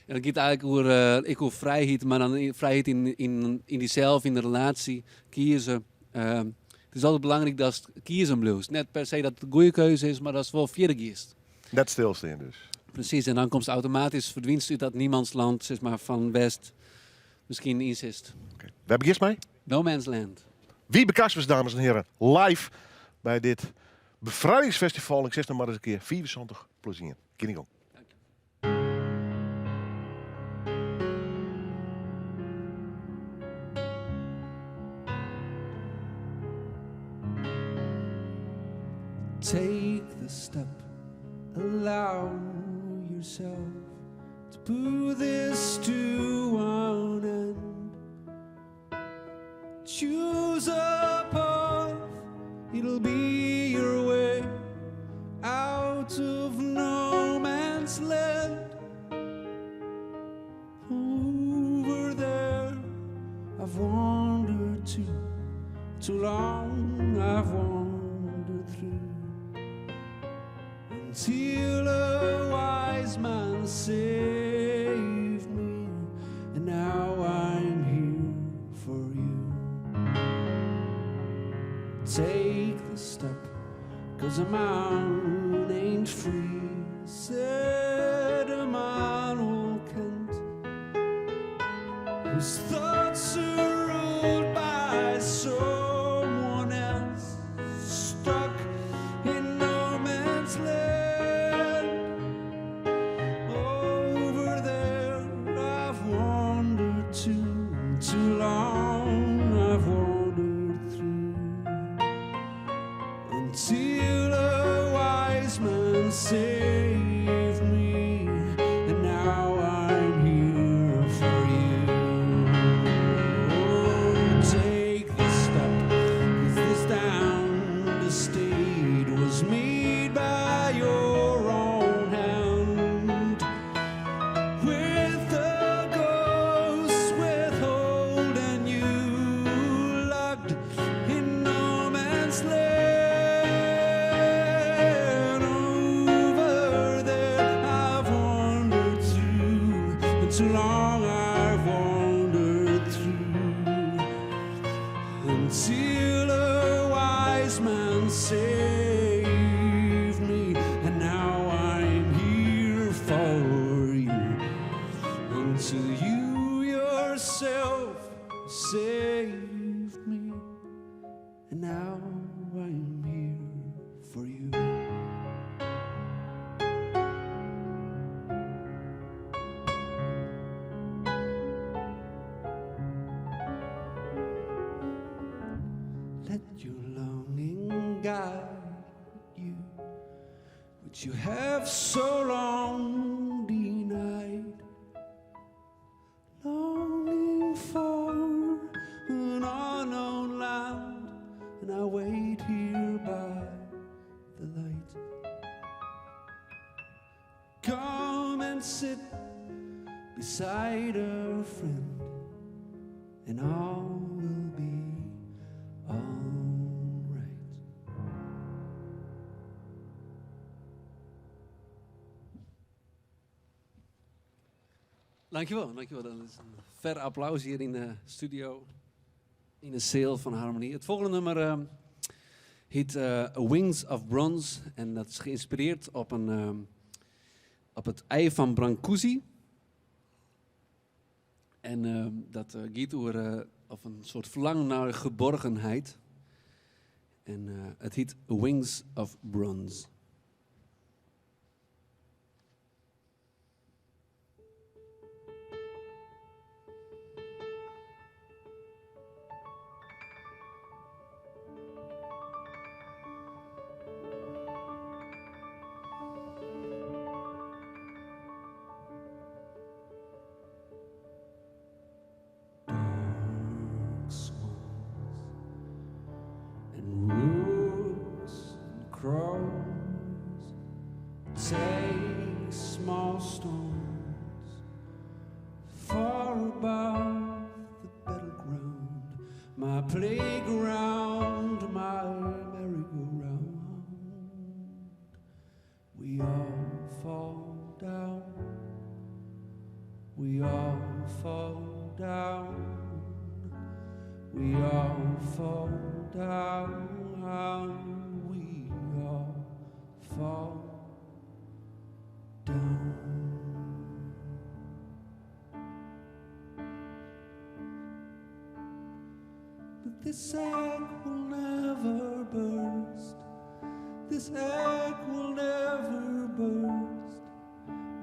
En dat giet eigentlik oer, uh, ek oer frijheid, mar dan frijheid yn, yn, yn dysels, yn de relaasje, kieze. Uh, it is altyd belangryk datst kiezen bliuwst. Net per se dat it in goede keuze is, mar datst wol fierder giest. Net stilstean dus. Presys, en dan komst automatysk, ferdwynst út dat niemandsland, sis mar, fan wêr'tst miskien yn sitst. Oké. Wêr begjinst mei? No Man's Land. Wiebe Kaspers, dames en heren, live by dit befrijdingsfestival. Ik sis noch mar ris in kear 75 plus 1. Gean dyn gong. Take the step, allow yourself to put this to an end. Choose a path, it'll be your way out of no man's land. Over there, I've wandered too, too long I've wandered through. Until a wise man saved me, and now I'm here for you. Take the step, 'cause a man ain't free, said Immanuel Kant, whose thoughts are ruled by someone else, stuck in no man's land. Over there I've wandered too, too long I've wandered through, until a wise man saved me, and now I'm here for you. Oh, take the step, 'cause this damned estate was made by your own hand. With the ghosts withholding you, locked in no man's land. Over there I've wandered through, and too long I've wandered through, until a wise man saved me, and now I'm here for you. Until you yourself saved me, and now I'm here for you. Let your longing guide you, which you have so long denied. Longing for an unknown land, and I wait here by the light. Come and sit beside a friend, and all will be all right. Dankjewel, dankjewel. Dat is in fer applaus hjir yn de studio, yn de seal fan Harmonie. It folgjende nûmer hjit Wings of Bronze en dat is geïnspirearre op it Ei fan Brancusi. En dat giet oer of in soart ferlangen nei geborgenheid. En it hjit Wings of Bronze. Dark swans and rooks and crows take small stones far above the battleground, my playground, my merry-go-round. We all fall down, we all fall down, we all fall down, we all fall. This egg will never burst. This egg will never burst.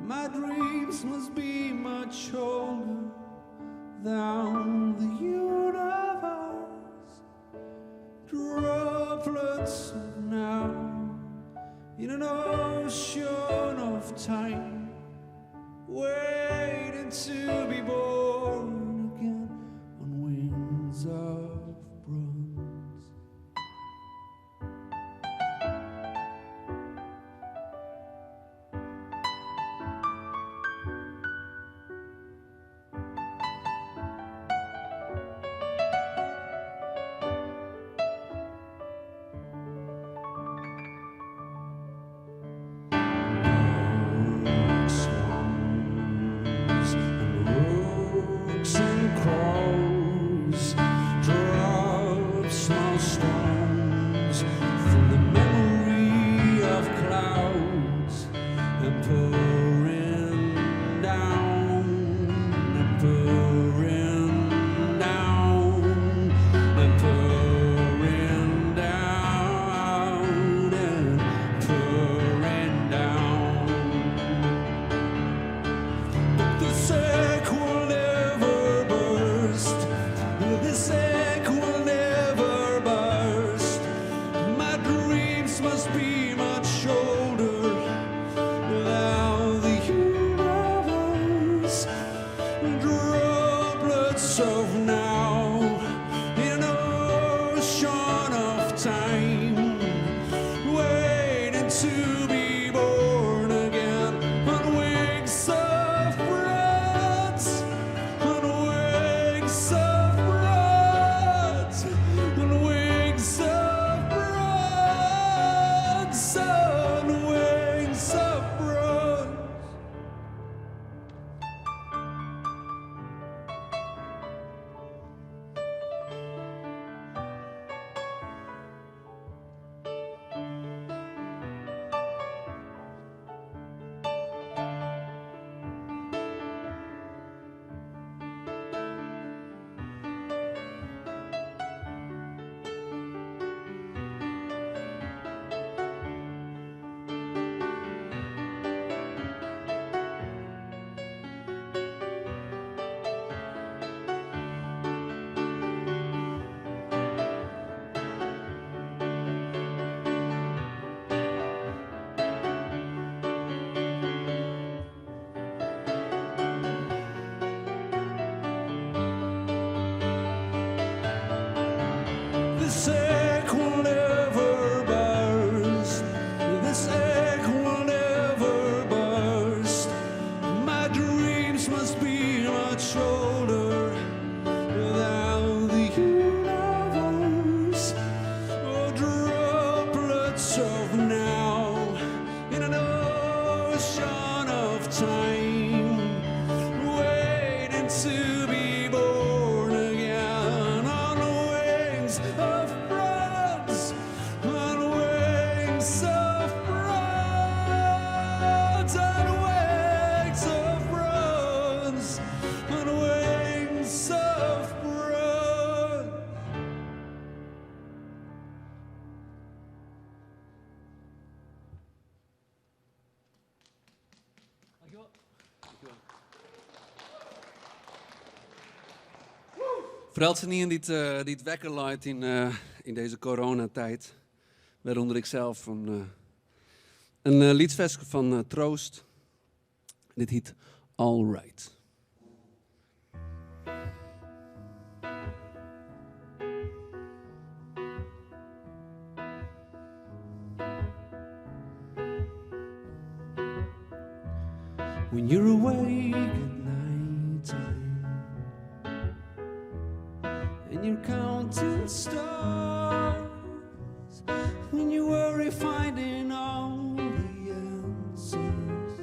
My dreams must be much older than the universe. Droplets of now in an ocean of time, waiting to be born again on wings of bronze. Swans and rooks and crows drop small stones from the memory of clouds and pouring down and pouring down and pouring down and pouring down. But this egg will never burst. This egg will never burst. My dreams must be much older than the universe. Droplets of now in an ocean of time, waiting to be born again on wings of bronze, on wings of bronze, on wings of bronze, on wings of bronze. This egg will never burst. This egg will never burst. My dreams must be much older than the universe. Oh, droplets of now in an ocean of time, waiting to be born again on wings of bronze, on wings of bronze, on wings of bronze, on wings of bronze. Foaral ien dy't wekker leit yn dizze coronatiid. Wêrûnder ik sels in lyts ferske fan Troost. Dit hjit All Right. When you're awake at night time and you're counting stars, when you worry finding all the answers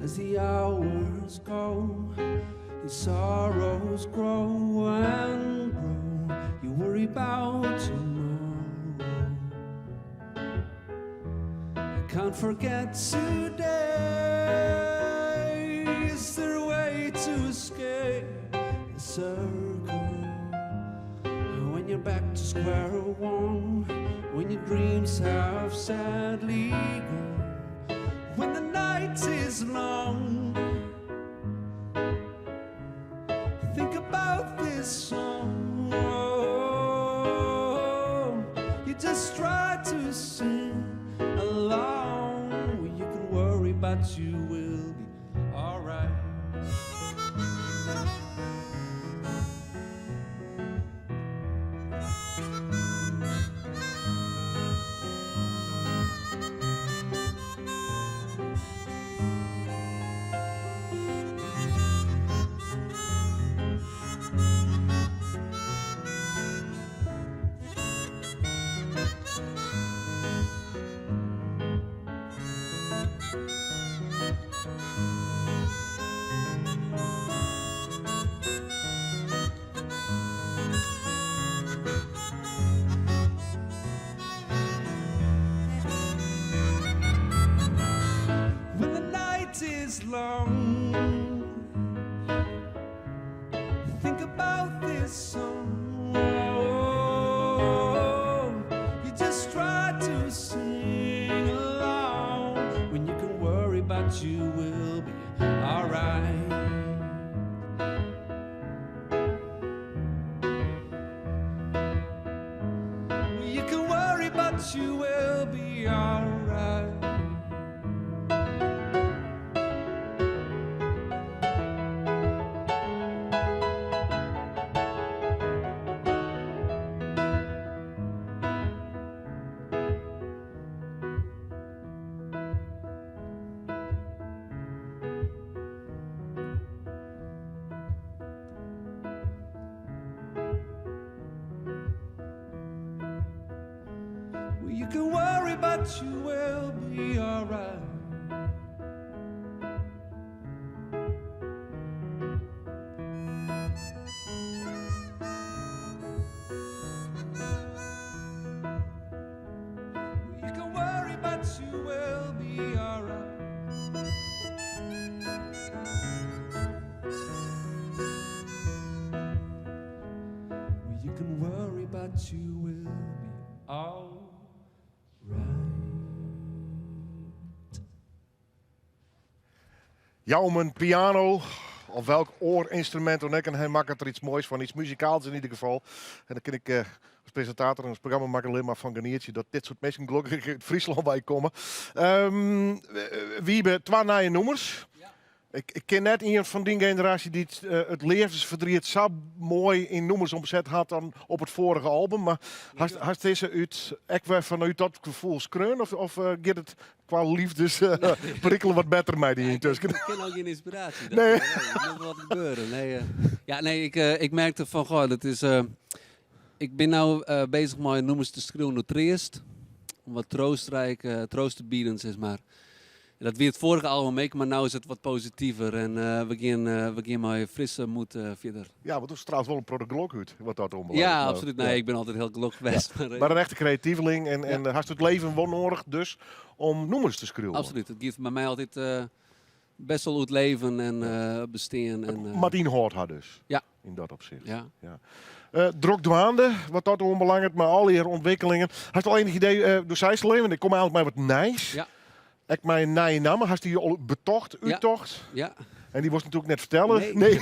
as the hours go, your sorrows grow and grow. You worry about tomorrow. I can't forget today. Is there a way to escape the circle? When square one when your dreams have sadly gone. When the night is long, think about this song. You just try to sing along. Well, you can worry, but you will be alright. When the night is long, think about this song. You just try to sing along. When you can worry, but you will be alright. You can worry, but you will be alright. Well, you can worry, but you will be alright. You can worry, but you will be alright. Well, you can worry, but you will be alright. Jou him in piano of welk oar ynstrumint dan ek en hy makket der iets moais fan, iets muzikaals in ieder geval. En dan kin ik as presintator en as programmamakker allinne mar fan genietsje dat dit soart minsken gelokkich út Fryslân wei komme. Wiebe, twa nije nûmers. Ik, ik ken net ien fan dyn generaasje dy't it leafdesferdriet sa moai yn nûmers omset hat dan op it foarige album. Mar hast, hast dizze út, ek wer fanút dat gefoel skreaun of, of giet it kwa liefdesperikelen wat better mei dy yntusken? Ik ken al gjin ynspiraasje. Dat, Nee. nee, moet wat gebeuren. Nee, ja, nee, ik merkte fan, goh, dat is, ik bin no bezich mei nûmers te skriuwen oer treast. Om wat troostrijk, troost te bieden, sis mar. En dat wie it foarige album ek, mar no is it wat positiver. En we gean mei frisse moed fierder. Ja, want do straalst wol in protte gelok út, wat dat oanbelanget. Ja, absolút. Nee, ik bin altyd hiel gelokkich west. Maar, Maar in echte kreatieveling en, en hast it leven wol noadich dus om nûmers te skriuwen. Absolút. It giet by my altyd best wol oer it leven en bestean. En, It moat ynhâld ha dus. Ja. Yn dat opsicht. Ja. Ja. Drok dwaande, wat dat oanbelanget, mei allegear ûntwikkelingen. Hast al ienich idee, do seist al even, ik kom eigenlik mei wat nijs. Ja. Ek mei in nije namme, hast dy al betocht, Ja. úttocht? Ja. En dy wolst natuerlik net fertelle. Nee. Nee.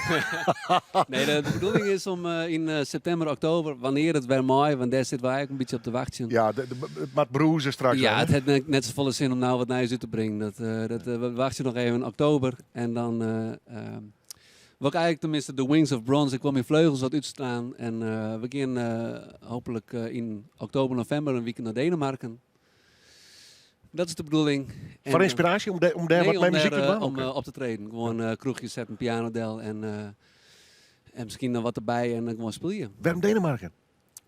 Nee, de bedoeling is om yn septimber, oktober, wannear't it wer mei, want dêr sitte we eigenlik in bytsje op te wachtsjen. Ja, it moat brûze straks. Ja, hè? it hat net safolle sin om no wat nijs út te bringen. We wachtsje noch even oktober en dan wol ik eigenlik tenminste de Wings of Bronze, ik wol myn fleugels wat útslaan. En we gean hooplik yn oktober, novimber in wike nei Denemarken. Dat is de bedoeling. En, Foar ynspiraasje om dêr nee, wat om mei muzyk dêr, te dwaan? Om Oké. op te treden. Gewoan kroechjes setten, piano del en miskien noch wat derby en dan gewoan spylje. Wêrom Denemarken?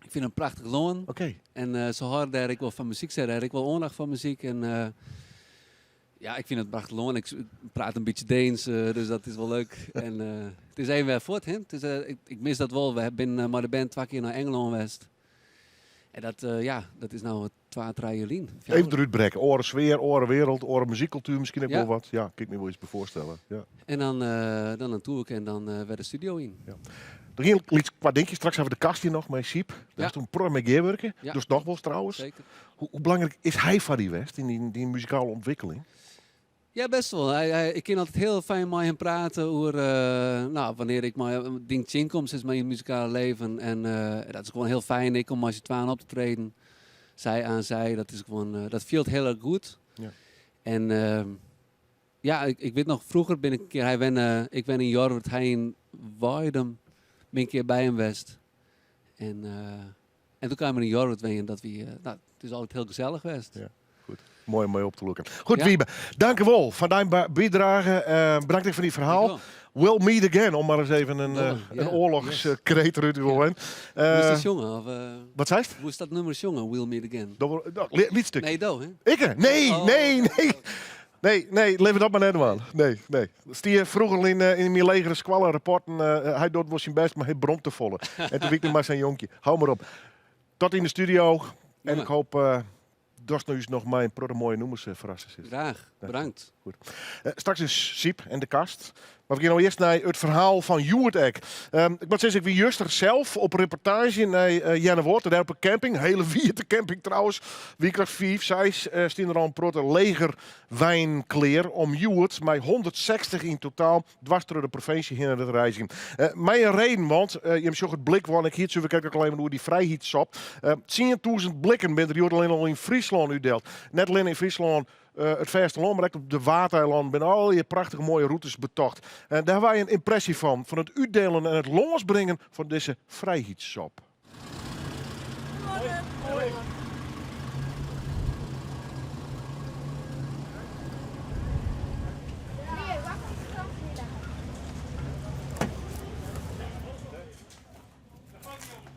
Ik fyn it in prachtich lân. Oké. En se hâlde dêr ek wol fan muzyk. Se hawwe dêr ek wol oandacht foar muzyk. En ja, ik fyn it in prachtich lân. Ik praat in bytsje Deens, dus dat is wol leuk. En it is even wer fuort, hè. It is, ik mis dat wol. We binne mei de band twa kear nei Ingelân west. En dat, ja, dat is no twa, trije jier lyn. Even derút brekke. Oare sfear, oare wereld, oare muzykkultuer miskien ek Ja. wol wat. Ja, kin ik my wol iets by foarstelle. Ja. En dan, dan in toerke en dan wer de studio yn. Ja. Der hiene lyts kwa dinkjes. Straks hawwe we de kast hjir noch mei Syb. Dêr Ja. hast in protte mei gearwurke. Ja. Dochst noch wolris trouwens. Zeker. Hoe, hoe belangryk is hy foar dy west yn dyn, dyn muzikale ûntwikkeling? Ja, best wol. Hy, hy, ik kin altyd hiel fijn mei him prate oer nou, wannear ik mei ding tsjinkom sis mar yn it muzikale leven. En dat is gewoan hiel fijn ek om mei syn twaen op te treden. Zij aan zij, dat is gewoan, dat fielt hiel erch goed. Ja. En ja, ik, ik wit noch, froeger bin ik in kear, hy wenne, ik wenne yn Jorwert, hy yn Weidum, bin ik in kear by him west. En, en doe kaam er yn Jorwert wenjen, dat wie, nou, it is altyd hiel gesellich west. Ja, goed. Moai om mei op te lûken. Goed, Ja. Wiebe, dankjewol foar dyn bydrage. Bedankt ek foar dyn ferhaal. Dankjewol. We'll meet again, om mar ris even in, Dolle, in ja. oarlochskreet derút te goaien. Hoe is dat sjongen? Of, Wat seist? Hoe is dat nûmer sjongen, We'll Meet Again? Do, do, lyts stikje. Nee, do, hè? Ikke? Nee, Oh. nee, nee. Nee, nee, litte we dat mar net dwaan. Nee, nee. Stie froeger yn, yn myn legere skoalle-rapporten, hy docht wol syn bêst, mar hy bromt te folle. En doe wie ik noch mar sa'n jonkje. Hou mar op. Tot yn de studio. En Ja. ik hoop uh, datst ús noch mei in protte moaie nûmers ferrasse silst. Graach, bedankt. Goed. Straks is Syb en de kast. Mar we gean no earst nei it ferhaal fan hjoed ek. Ik moat sizze, ik wie juster sels op reportaazje nei uh, Earnewâld, dêr op 'e camping. Hiele wiete camping trouwens. Wyklik 5, 6 uh, stean der al in protte legerweinen klear om hjoed mei 160 yn totaal dwars troch de provinsje hinne te reizgjen. Uh, mei in reden, want uh, jim sjogge it blik want ik hie it suver krekt al even oer dy frijheidssop. 10.000 blikken binne der hjoed allinne al yn Fryslân útdield. Net allinne yn Fryslân, it fêstelân, mar ek op de Waadeilannen binne allegear prachtige moaie rûtes betocht. En dêr hawwe wy in ympresje fan, fan it útdielen en it lânsbringen fan dizze frijheidssop.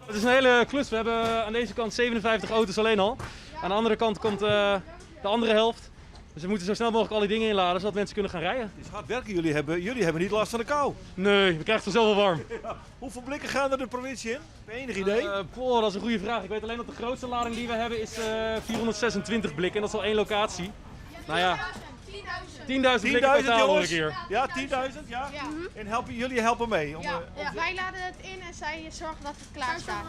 Het is een hele klus. We hebben aan deze kant 57 auto's alleen al. Aan de andere kant komt de andere helft. Dus we moeten zo snel mogelijk al die dingen inladen, zodat mensen kunnen gaan rijden. Het is hard werken. Jullie hebben niet last van de kou. Nee, we krijgen het vanzelf wel warm. Ja. Hoeveel blikken gaan er de provincie in? Enig idee? Poh, dat is een goede vraag. Ik weet alleen dat de grootste lading die we hebben is 426 blikken. En dat is al één locatie. Nou ja. 10.000 blikken 10.000 totaal nog een jongens? keer. Ja, 10.000 ja. En helpen, jullie helpen mee? Om, Ja, om ja. Wij laden het in en zij zorgen dat het klaar staat.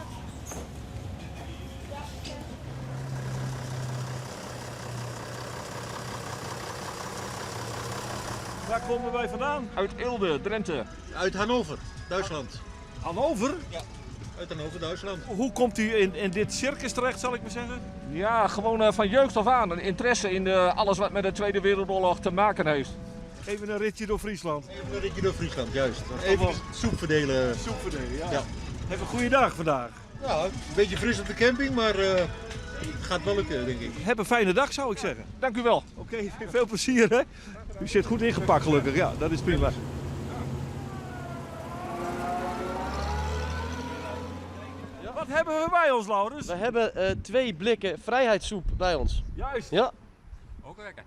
Waar komen wij vandaan? Uit Eelde, Drenthe. Uit Hannover, Duitsland. Hannover? Ja, uit Hannover, Duitsland. Hoe komt u in dit circus terecht, zal ik maar zeggen? Ja, gewoon van jeugd af aan. Een interesse in alles wat met de Tweede Wereldoorlog te maken heeft. Even een ritje door Friesland. Even een ritje door Friesland, juist. Dat is Even toch wel- soep verdelen. Soep verdelen, ja. Ja. Heb een goede dag vandaag. Ja, een beetje fris op de camping, maar het gaat wel lukken, denk ik. Heb een fijne dag, zou ik zeggen. Dank u wel. Oké, veel plezier, hè? U zit goed ingepakt, gelukkig. Ja, dat is prima. Wat hebben we bij ons, Laurens? We hebben 2 blikken vrijheidssoep bij ons. Juist. Ja. Ook lekker.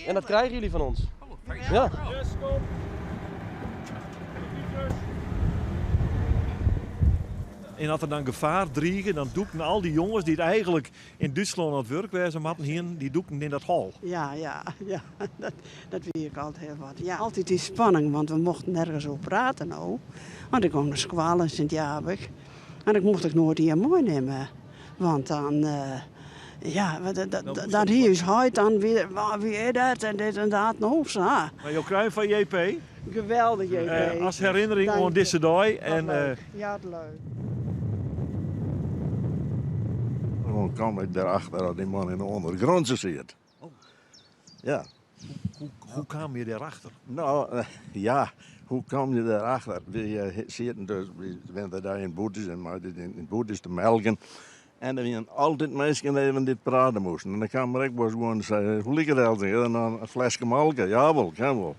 En dat krijgen jullie van ons. Oh, Ja. Yes, kom. En als er dan gevaar driegen, dan doeken al die jongens die het eigenlijk in Duitsland aan het werk waren, hadden hier, die doeken in dat hal. Ja, ja, ja. Dat weet ik altijd heel wat. Ja, altijd die spanning, want we mochten nergens over praten nou. Want ik kwam naar school in Sint-Jabik. En ik mocht ik nooit hier mooi nemen. Want dan, ja, wat, dat, dat, Dan moest dat het hier is hij dan weer, wie is dat en dit en dat, nou, zo. Maar je krijgt van JP. Geweldig, JP. Als herinnering Dank aan je. deze dag. Wat En, leuk. Ja, het leuk. Dan kwam ik daarachter dat die man in de ondergrondse zit. Oh. Ja. Hoe kwam je daarachter? Nou, ja, hoe kwam je daarachter? We zitten dus, we waren daar in Boetes en maar in Boetes te melken. En er waren altijd mensen die even dit praten moesten. En dan kwam ik wel gewoon en zei, hoe ligt het eigenlijk? En dan een flesje melk. Jawel, kan wel.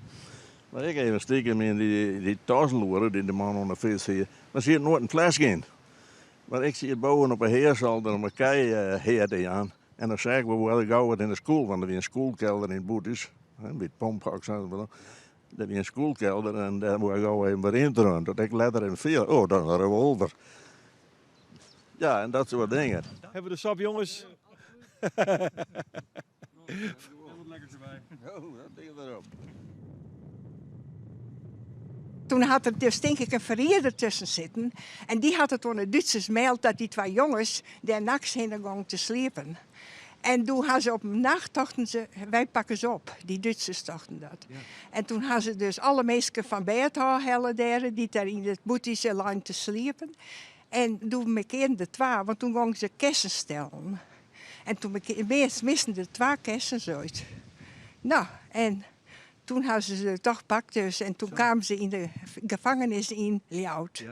Maar ik even stiekem in die tas loeren die de man onder de fiets hier. Maar zit nooit een flesje in. Maar ik zie het boven op een heerzalder om een kei heer te aan. En dan zei ik wel, wel gauw wat in de school, want er was een schoolkelder in Boetes. Hè, bij het pomphok, zei ze wel. Er was een schoolkelder en daar moest ik gauw even weer in terug. Dat ik letter en veel. Oh, dat is een revolver. Ja, en dat soart dingen. Hawwe we de sop, jonges? Toen hat der dus tink ik in ferrieder tusken sitten en dy hat it oan de Dútsers meld dat dy twa jonges dêr nachts hinne gongen te sliepen. En doe ha se op in nacht tochten se, wy pakke se op. Dy Dútsers tochten dat. En toen ha se dus alle minsken fan bêd ôfhelle dêr, dy't dêr yn it bûtysje leinen te sliepen. En doe mekearden der twa, want toen gongen se kessens stellen. En toen misten der twa kessens út. No, en toen ha se se toch pakt dus. En toen kamen se yn de gefangenis yn Ljouwert.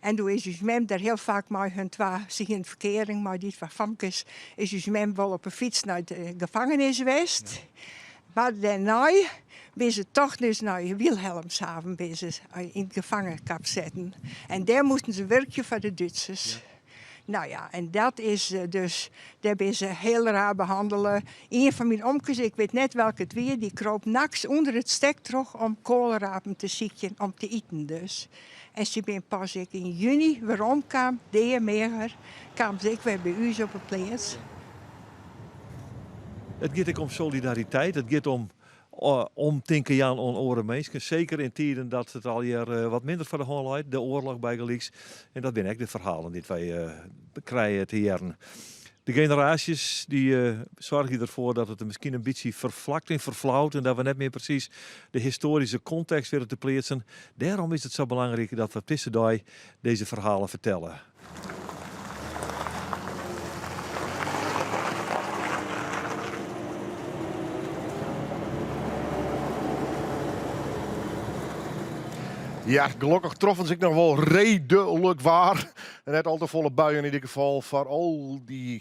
En doe is ús mem dêr hiel faak mei hun twa, se hienen ferkearing mei dy twa famkes, is ús mem wol op 'e fyts nei de gefangenis west. Mar dêrnei binne se toch dus nei Wilhelmshaven binne se yn it gefangenskap setten. En dêr moasten se wurkje foar de Dútsers. Nou ja, en dat is dus, dêr binne se hiel raar behannele. Ien fan myn omkes, ik wit net welke it wie, dy kroop nachts ûnder it stek troch om koalrapen te sykjen om te iten dus. En sy binne pas ek yn juny weromkaam, deameager, kamen se ek wer by ús op 'e pleats. It giet ek om solidariteit, it giet om omtinken jaan oan oare minsken. Seker yn tiden dat it allegear wat minder foar de hân leit, de oarloch bygelyks. En dat binne ek de ferhalen dy't wy krije te hearren. De generaasjes dy soargje derfoar dat it miskien in bytsje ferflakt en ferflaut en dat we net mear presys de histoaryske kontekst witte te pleatsen. Dêrom is it sa belangryk dat we op dizze dei dizze ferhalen fertelle. Ja, gelokkich troffen se ek noch wol redelik waar. En net al te folle buien yn ieder gefal foar al dy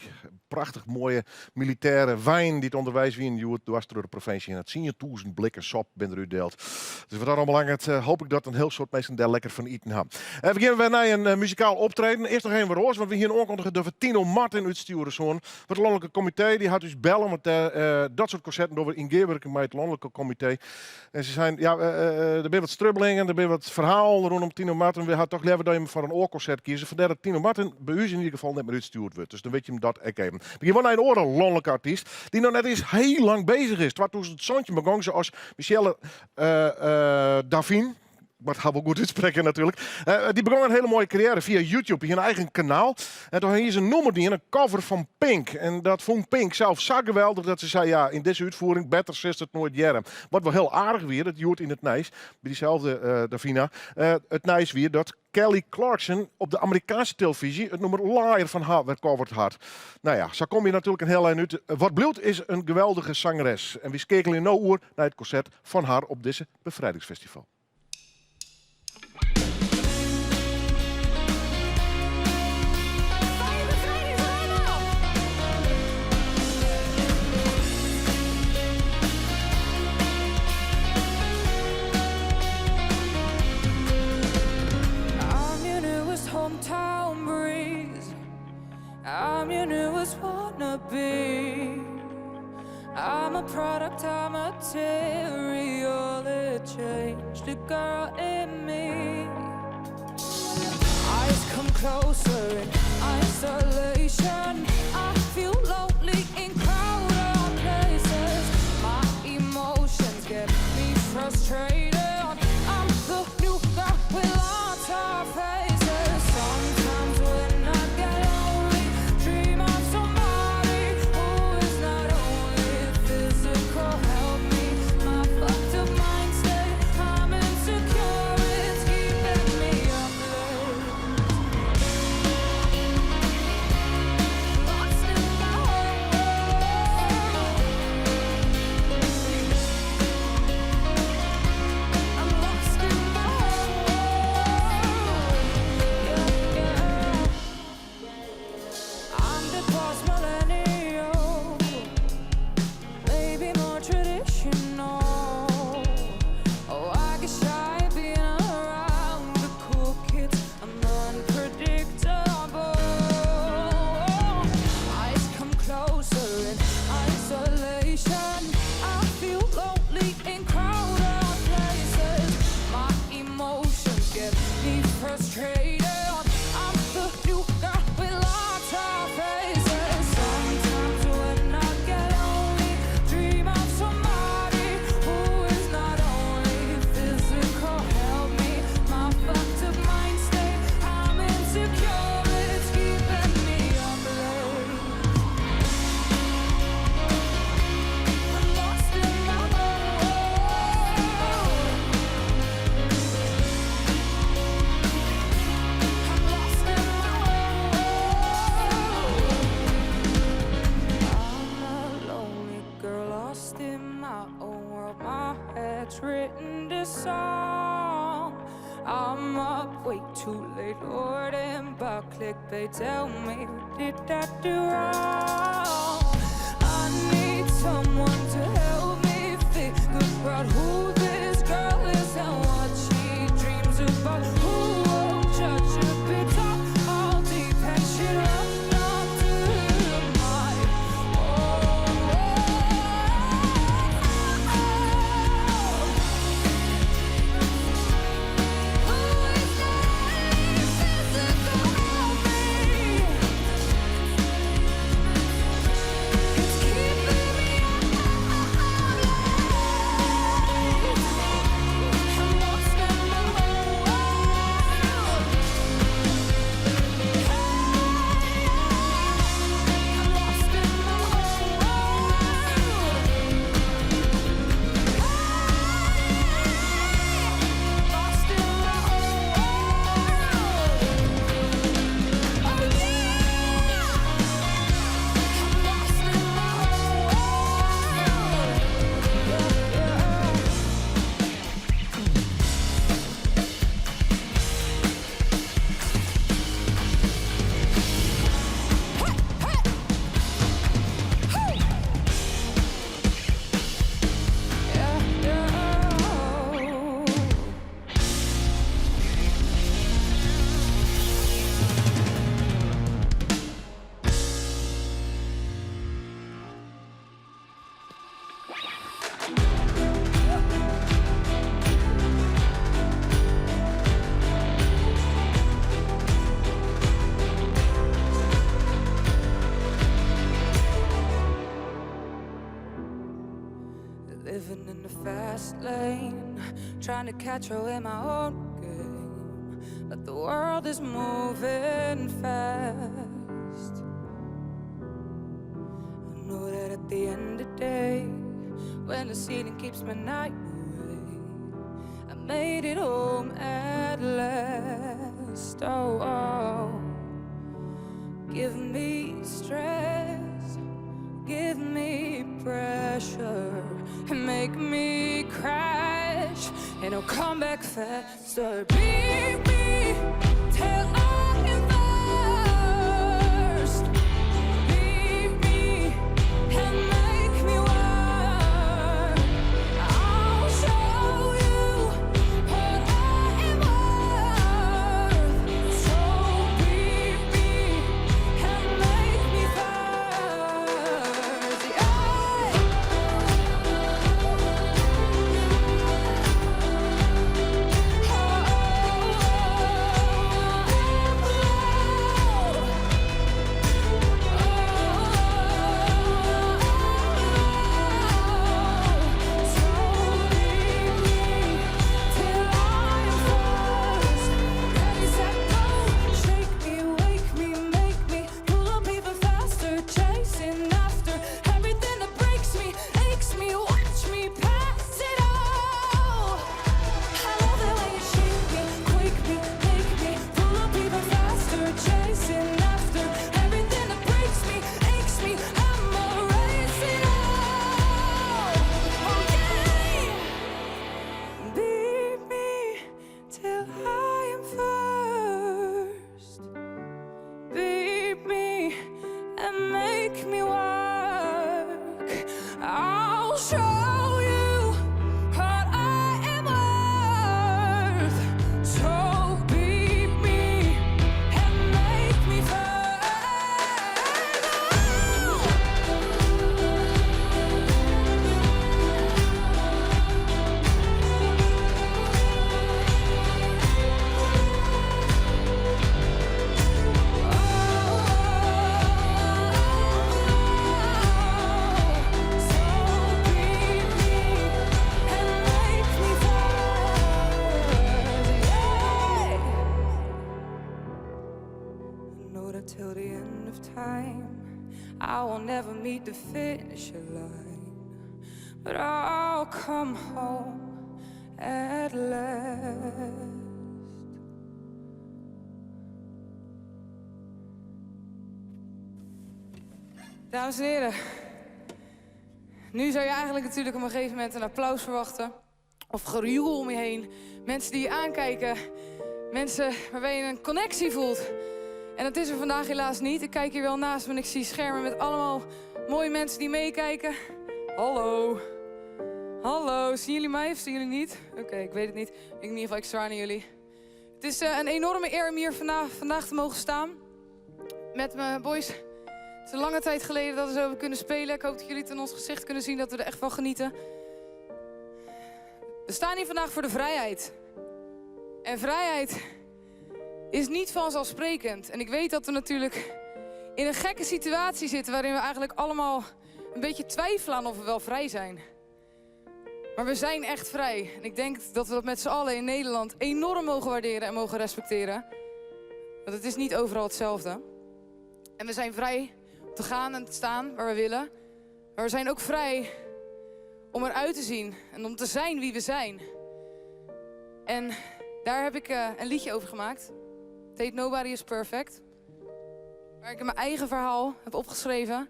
prachtich moaie militêre weinen dy't ûnderweis wienen hjoed dwers troch de provinsje hinne. 10.000 blikken sop binne der útdield. Dus wat dat oanbelanget eh, hoop ik dat in hiel soad minsken dêr lekker fan iten ha. En we gean wer nei in eh, muzikaal optreden. Earst noch even wat oars, want we hiene oankondige dat we Tino Martin útstjoere soene. Want it lanlike komitee dy hat ús belle, want eh, dat soart konserten dogge we yn gearwurking mei it lanlike komitee. En se seinen, ja, der binne wat strubbelingen, der binne wat ferhalen rûnom Tino Martin. We ha toch leaver dat je him foar in oar konsert kieze. Fandêr dat Tino Martin by ús yn ieder gefal net mear útstjoerd wurdt. Dus dan wit je him dat ek even. We gean wol nei in oare lanlike artyst, dy't noch net eens hiel lang bezich is. 2017 begong se as Michelle Davin. Ik moat har wol goed útsprekke natuerlik. Dy begong in hiele moaie karriêre fia YouTube. Hie in eigen kanaal. En doe hie se in nûmer dien, in cover fan Pink. En dat fûn Pink sels sa geweldich dat se sei, ja, yn dizze útfiering, better silst it noait hearre. Wat wol hiel aardich wie, dat hjoed yn it nijs, by dyselde eh, Davina, eh, it nijs wie dat Kelly Clarkson op de Amerikaanske telefyzje it nûmer Liar fan har wer covered hat. Nou ja, sa komme je natuerlik in hiel ein út. Wat bliuwt is in geweldige sangeres. En wy skeakelje no oer nei it konsert fan har op dizze befrijdingsfestival. I'm your newest hometown breeze. I'm your newest wannabe. I'm a product, I'm material. It changed the girl in me. Eyes come closer in isolation. I feel lonely in crowded places. My emotions get me frustrated. I'm the new girl with lots of faces. Sometimes when I get lonely, dream of somebody who is not only physical. Help me, my fucked up mind state. I'm insecure, it's keeping me up late. that's written this song. I'm up way too late, lording about clickbait. Tell me, what did I do wrong? I need someone to help me figure out who this girl is and what she dreams about. Who will judge a bit talk all deep and she run up to my own world. Who is that physical help me? It's keeping me up late. I'm lost in my own world. Hey, I'm lost in my own world. Hey, lost in my own world. Oh yeah, I'm lost in my own world. Yeah, yeah. Yeah, yeah. Living in the fast lane, trying to catch her in my own game. But the world is moving fast. I know that at the end of the day, when the ceiling keeps my night away, I made it home at last. Oh, oh. Give me stress, give me pressure, and make me crash, and I'll come back faster. Beat me till I am first. Beat me and make me work. I'll show you what I am worth. So beat me and make me first. Yeah. Chasing after everything that breaks me, aches me, watch me pass it all. I love it when you shake me, quake me, make me pull up even faster, chasing after everything that breaks me, aches me. I'ma race it all. Oh yeah. Beat me till I am first. Beat me and make me work. I'll show you what I am worth. So beat me and make me first. So beat me and make me first. Yeah. I know that till the end of time, I will never meet the finish line, but I'll come home at last. Dames en heren, nu zou je eigenlijk natuurlijk op een gegeven moment een applaus verwachten. Of gerjoel om je heen. Mensen die je aankijken. Mensen waarbij je een connectie voelt. En dat is er vandaag helaas niet. Ik kijk hier wel naast me en ik zie schermen met allemaal mooie mensen die meekijken. Hallo. Hallo, zien jullie mij of zien jullie niet? Oké, ik weet het niet. In ieder geval, ik zwaai naar jullie. Het is eh, een enorme eer om hier vandaag, vandaag te mogen staan. Met mijn boys. Het is een lange tijd geleden dat we zo hebben kunnen spelen. Ik hoop dat jullie het in ons gezicht kunnen zien dat we er echt van genieten. We staan hier vandaag voor de vrijheid. En vrijheid is niet vanzelfsprekend. En ik weet dat we natuurlijk in een gekke situatie zitten waarin we eigenlijk allemaal een beetje twijfelen aan of we wel vrij zijn. Maar we zijn echt vrij. En ik denk dat we dat met z'n allen in Nederland enorm mogen waarderen en mogen respecteren. Want het is niet overal hetzelfde. En we zijn vrij om te gaan en te staan waar we willen. Maar we zijn ook vrij om eruit te zien en om te zijn wie we zijn. En daar heb ik eh, een liedje over gemaakt. Het heet Nobody is Perfect. Waar ik mijn eigen verhaal heb opgeschreven.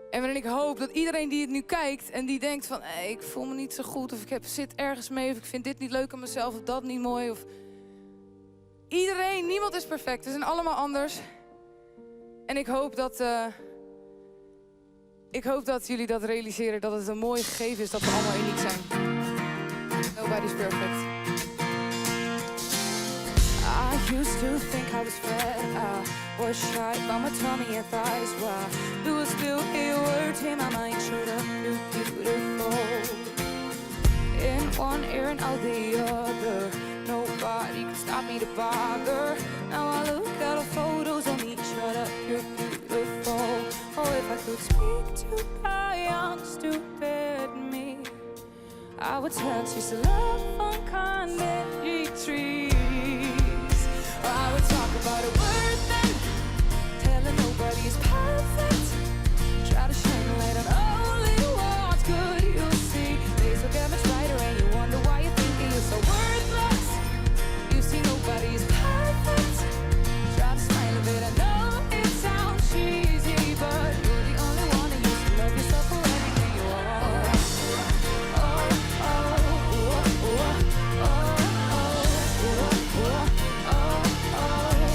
En waarin ik hoop dat iedereen die het nu kijkt en die denkt van... Hey, ik voel me niet zo goed of ik heb, zit ergens mee of ik vind dit niet leuk aan mezelf of dat niet mooi. Of... Iedereen, niemand is perfect. We zijn allemaal anders. En ik hoop dat, eh, ik hoop dat jullie dat realiseren, dat het een mooi gegeven is dat we allemaal uniek zijn. Nobody's perfect. I used to think I was fat. I was shy about my tummy and thighs. Why do I still hear words in my mind? Shut up, you're beautiful. In one ear and out the other. Nobody can stop me to bother. Now I look at all photos of me. Shut up, you're beautiful. Oh, if I could speak to my young, stupid me. I would tell she's to love unconditionally trees. Or I would talk about a word then, telling nobody's perfect. Try to shine a light on only what's good. You'll see days will get much brighter, and you wonder why you think that you're so worthless. You see nobody's perfect. Try to smile a bit. I know it sounds cheesy, but you're the only one who used to love yourself for everything you are. Oh, oh, oh, oh, oh, oh, oh, oh.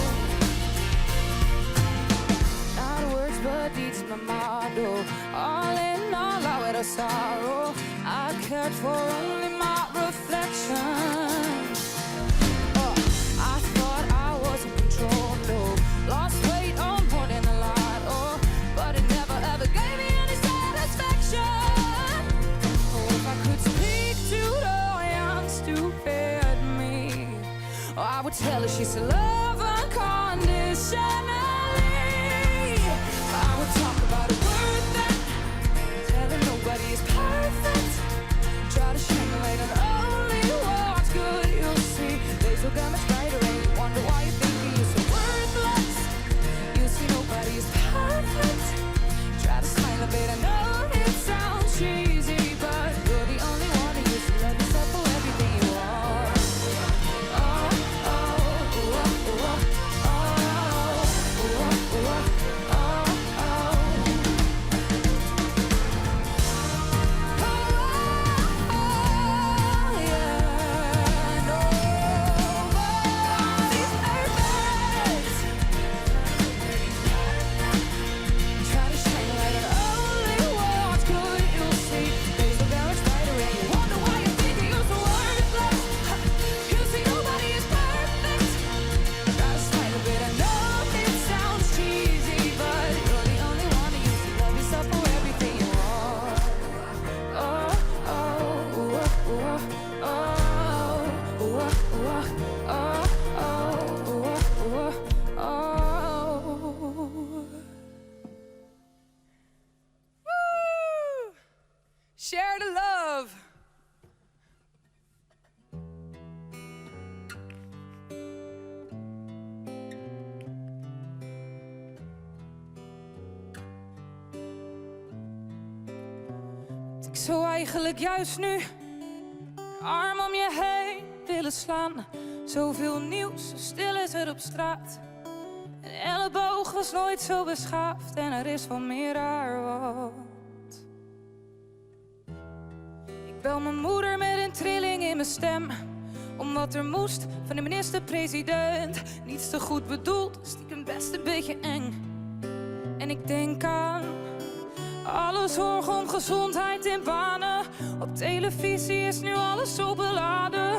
Not words, but deeds, my motto. All in all, out with a sorrow. I cared for only my reflection. I thought I was in control, no. Lost weight on more than a lot, oh. But it never ever gave me any satisfaction. Oh, if I could speak to the young, stupid me, oh, I would tell her she's to love unconditionally. I would talk about a word that tell her nobody is perfect. Try to shine a light on only what's good. You'll see days will get much brighter, and you wonder why you think you're so worthless. You see nobody is perfect. Try to smile a bit. I know it sounds cheesy, but you're the only one who used to love yourself for everything you are. Oh, oh, oh, oh, oh, oh, oh, oh, oh, yeah. Nobody's perfect. Try to shine a light on only what's good. You'll see days will get much brighter, and you wonder why you think that you're so worthless. You see nobody is perfect. Try to smile a bit. I know it sounds cheesy, but you're the only one who used to love yourself for everything you are. Oh, oh, oh, oh, oh, oh, oh, oh, oh, oh, oh. Woo! Share the love. Ik zou eigenlijk juist nu een arm om je heen willen slaan. Zoveel nieuws, zo stil is het op straat. Een elleboog was nooit zo beschaafd en er is wel meer raar wat. Ik bel mijn moeder met een trilling in mijn stem. Omdat er moest van de minister-president. Niets te goed bedoeld, stiekem best een beetje eng. En ik denk aan alle zorg om gezondheid en banen. Op televisie is nu alles zo beladen.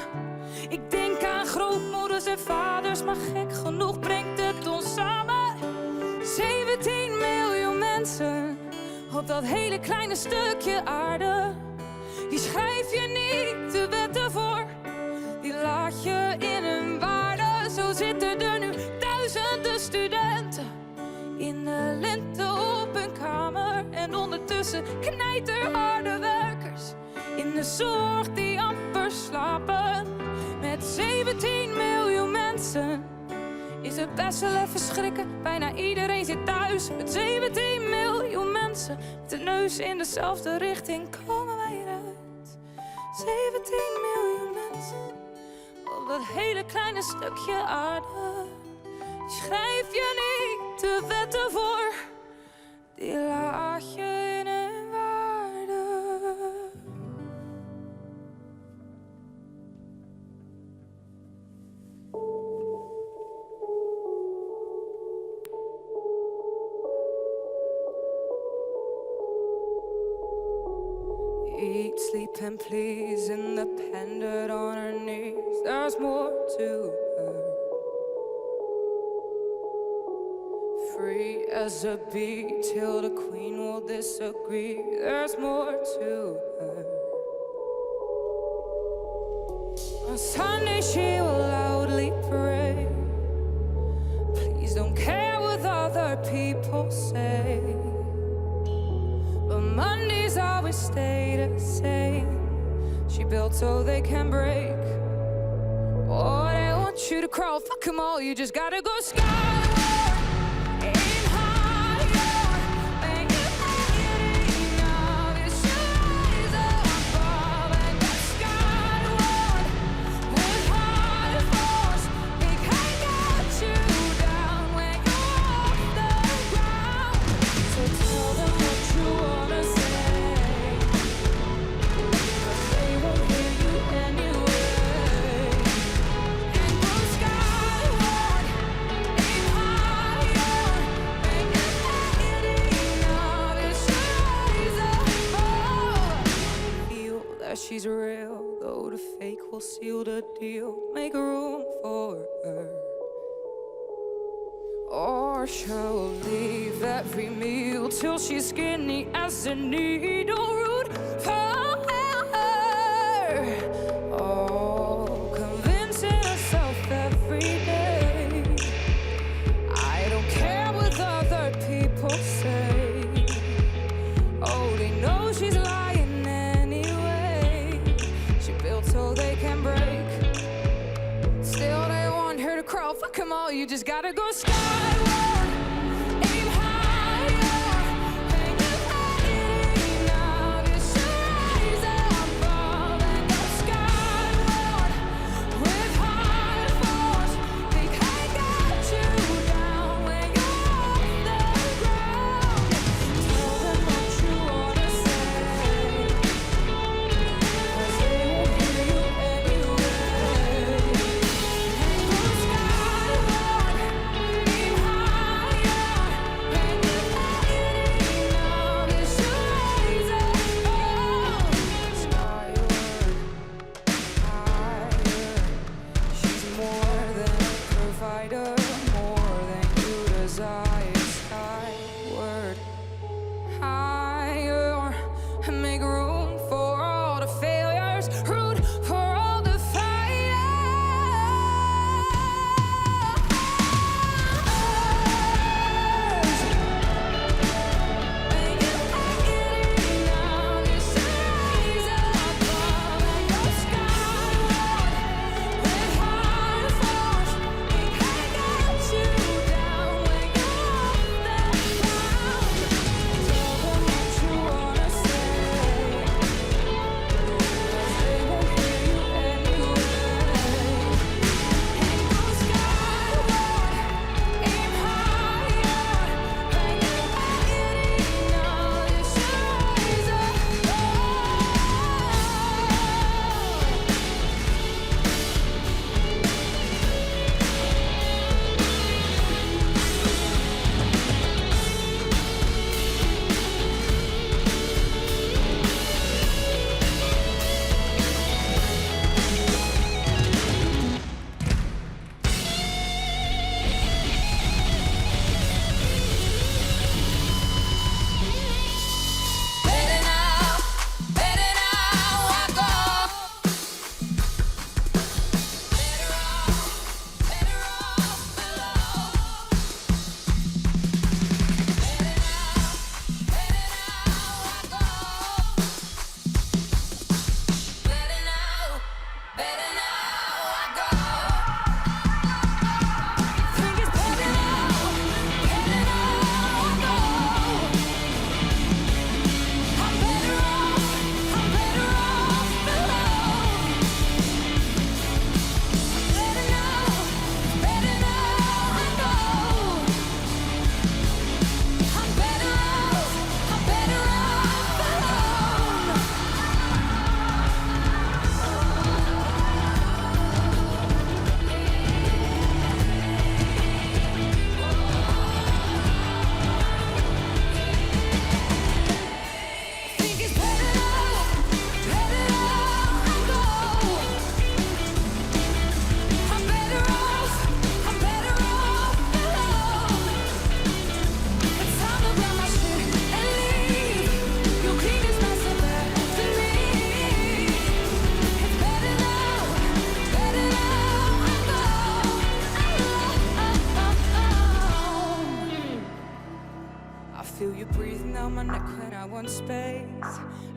Ik denk aan grootmoeders en vaders, maar gek genoeg brengt het ons samen. 17 miljoen mensen op dat hele kleine stukje aarde. Die schrijf je niet de wetten voor, die laat je in hun waarde. Zo zitten er nu duizenden studenten in de lente op hun kamer. En ondertussen knijterharde werkers in de zorg die amper slapen. Met 17 miljoen mensen is het best wel even schrikken. Bijna iedereen zit thuis. Met 17 miljoen mensen met de neus in dezelfde richting komen wij eruit. 17 miljoen mensen op dat hele kleine stukje aarde. Die schrijf je niet de wetten voor, die laat je in hun waarde. Eat, sleep, and please, independent on her knees. There's more to her. Free as a bee till the queen will disagree. There's more to her. On Sunday, she will loudly pray. Please don't care what other people say. But Mondays always stay the same. She built so they can break. Oh, they want you to crawl. Fuck 'em all. You just gotta go skyward. Aim higher. When you get enough, you should rise above and go skyward. With high force, they can't get you down when you're off the ground. So tell them what you wanna say. 'Cause they won't hear you anyway. And go skyward, aim higher. When you get enough, you should rise above. Feel that she's real, though the fake will seal the deal. Make room for her. Or she'll leave every meal till she's skinny as a needle root for her. Oh, convincing herself every day. I don't care what other people say. Oh, they know she's lying anyway. She built so they can break. Still, they want her to crawl. Fuck 'em all, you just gotta go skyward. Aim higher. When you get enough, you should rise above and go skyward. With high force, they can't get you down when you're off the ground. Tell them what you wanna say. 'Cause they won't hear you anyway. And go skyward, aim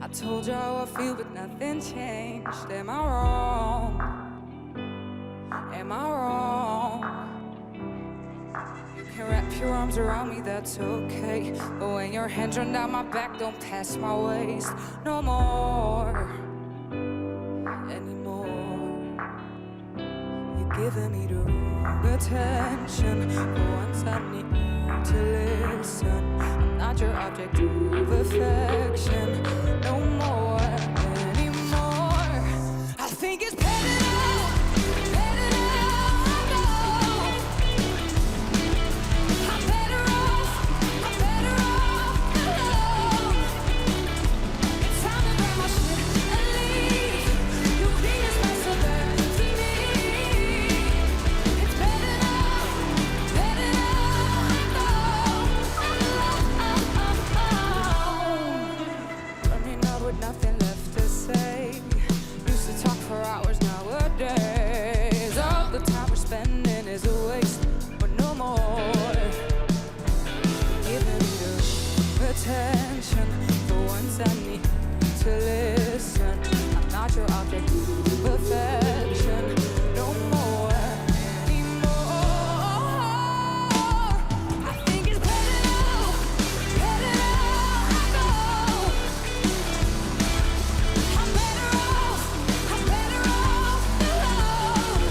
I told you how I feel, but nothing changed. Am I wrong? Am I wrong? You can wrap your arms around me, that's okay. But when your hands run down my back, don't pass my waist no more. Anymore. You're giving me the wrong attention. For once, I need you to listen. I'm not your object of affection. No more, anymore. I think it's better now, better now. I know. I'm better off, I'm better off alone. It's time to grab my shit and leave. You clean this mess up after me. It's better now, better now. I know. Running out with nothing left to say. Used to talk for hours nowadays. All the time we're spending is a waste, but no more. Giving me the attention. For once I need to listen. I'm not your object of affection. No more anymore. I think it's better now, better now. I know. I'm better off, I'm better off alone.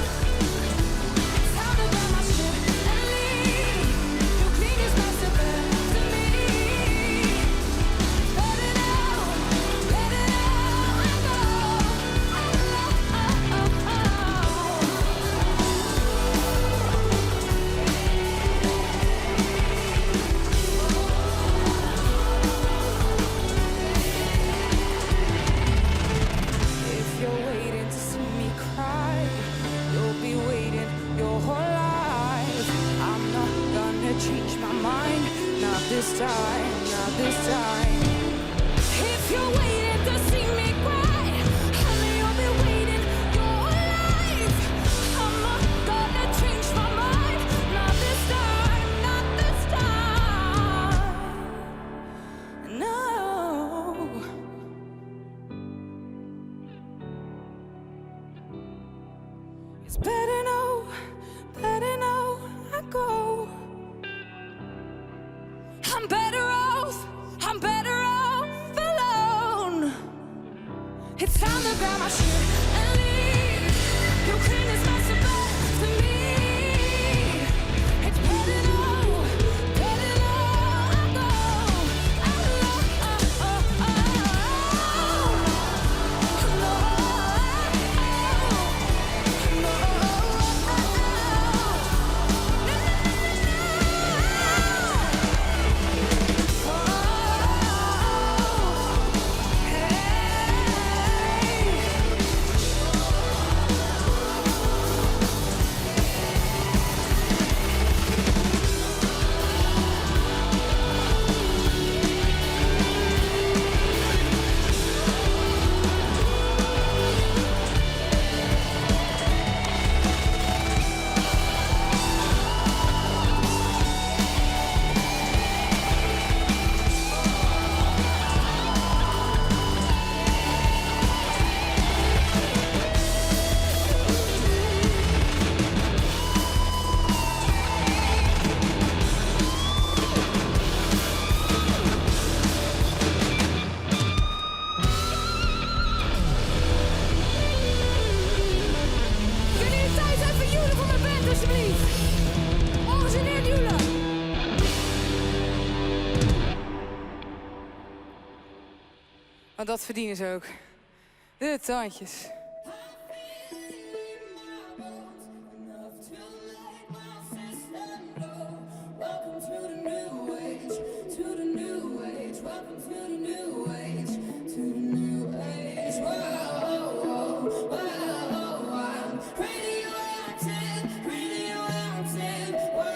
It's time to grab my shit and leave. You clean this mess up after me. It's better now, better now. I know. If you're waiting to see me cry, you'll be waiting your whole life. I'm not gonna change my mind, not this time, not this time. If you're waiting to see me cry, honey, you'll be waiting your whole life. I'm not gonna change my mind, not this time, not this time. No. It's better now, better now I go. I'm better off, I'm better off alone. It's time to grab my shit and leave. You clean this mess up after me. It's better now, better now I go. Kunnen jullie thuis even joelen voor mijn band, alsjeblieft? Ongegeneerd joelen. Want dat verdienen ze ook. De tandjes. Welcome to the new age, to the new age, welcome to the new age, to the new age. Whoa, whoa, whoa, I'm radioactive, radioactive. Whoa,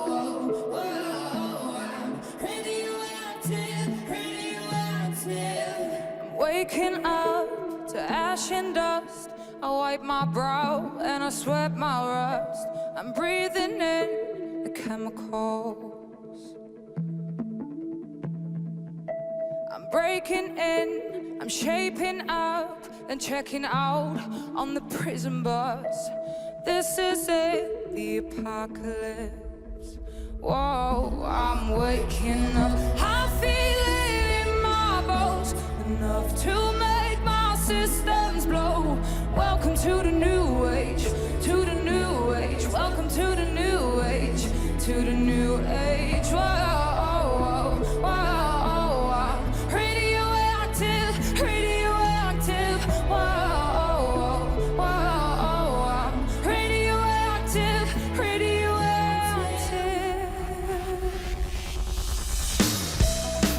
whoa, whoa, I'm radioactive, radioactive. I'm waking up to ash and dust. I wipe my brow and I sweat my rust. I'm breathing in the chemicals. I'm breaking in, I'm shaping up and checking out on the prison bus. This is it, the apocalypse. Whoa, I'm waking up. I feel it in my bones enough to make my systems blow. Welcome to the new age, to the new age. Welcome to the new age, to the new age. Whoa, whoa, I'm radioactive, radioactive. Whoa, whoa, I'm radioactive, radioactive.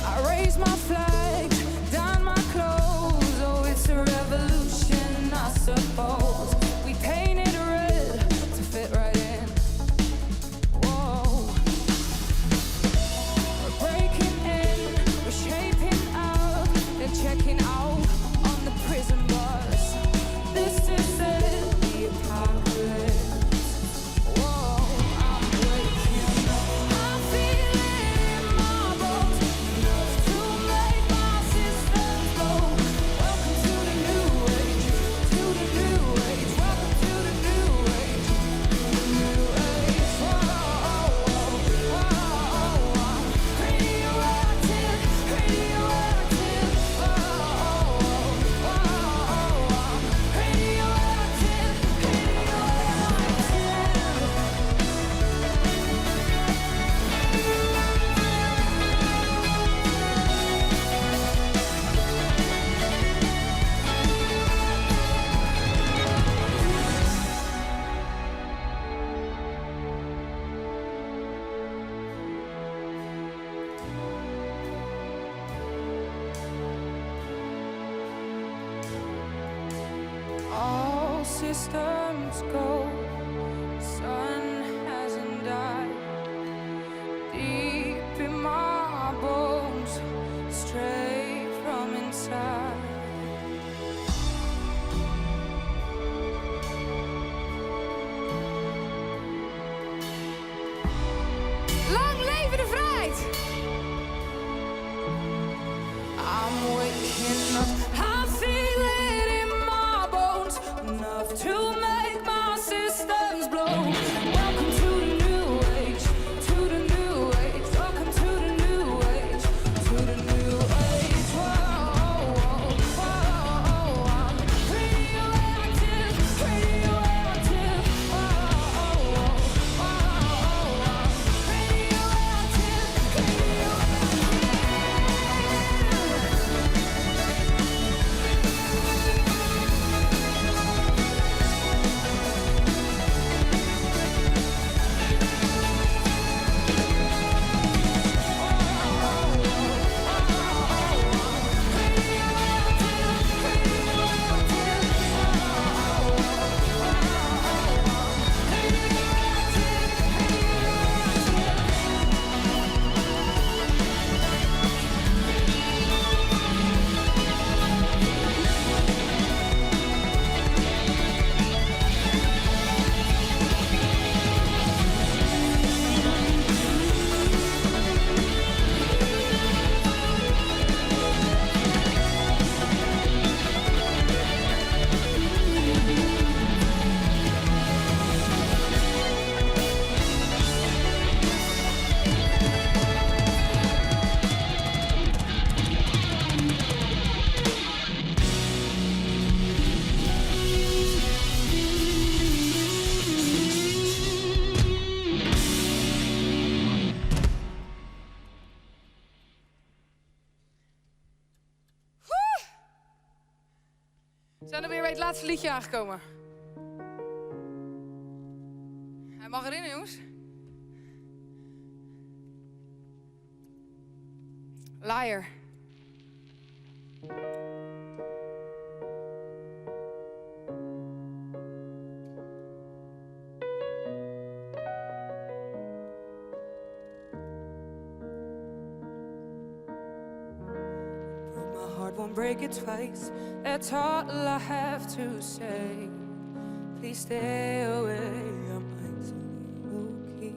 I raise my flag, down my clothes. Oh, it's a revolution, I suppose. We painted red to fit right in. Whoa. We're breaking in, we're shaping up, they're checking out on the prison bus. This is it, the apocalypse. Whoa, I'm waking up. I feel it in my bones, enough to make my systems blow. Welcome to the new age, to the new age. Welcome to the new age, to the new age. Whoa, whoa, I'm radioactive, radioactive. Whoa, whoa, I'm radioactive, radioactive. All systems go. Sun hasn't died. Deep in my bones, straight from inside. Lang leve de vrijheid! I'm waking up. I feel it in my bones, enough to make my systems blow. Welcome to the new age, to the new age. Welcome to the new age, to the new age. Whoa, whoa, I'm radioactive, radioactive. Whoa, whoa, I'm radioactive, We zijn alweer bij het laatste liedje aangekomen. Hij mag erin, hè, jongens. Liar. Broke my heart, won't break it twice. That's all I have to say. Please stay away. I'm mentally okay.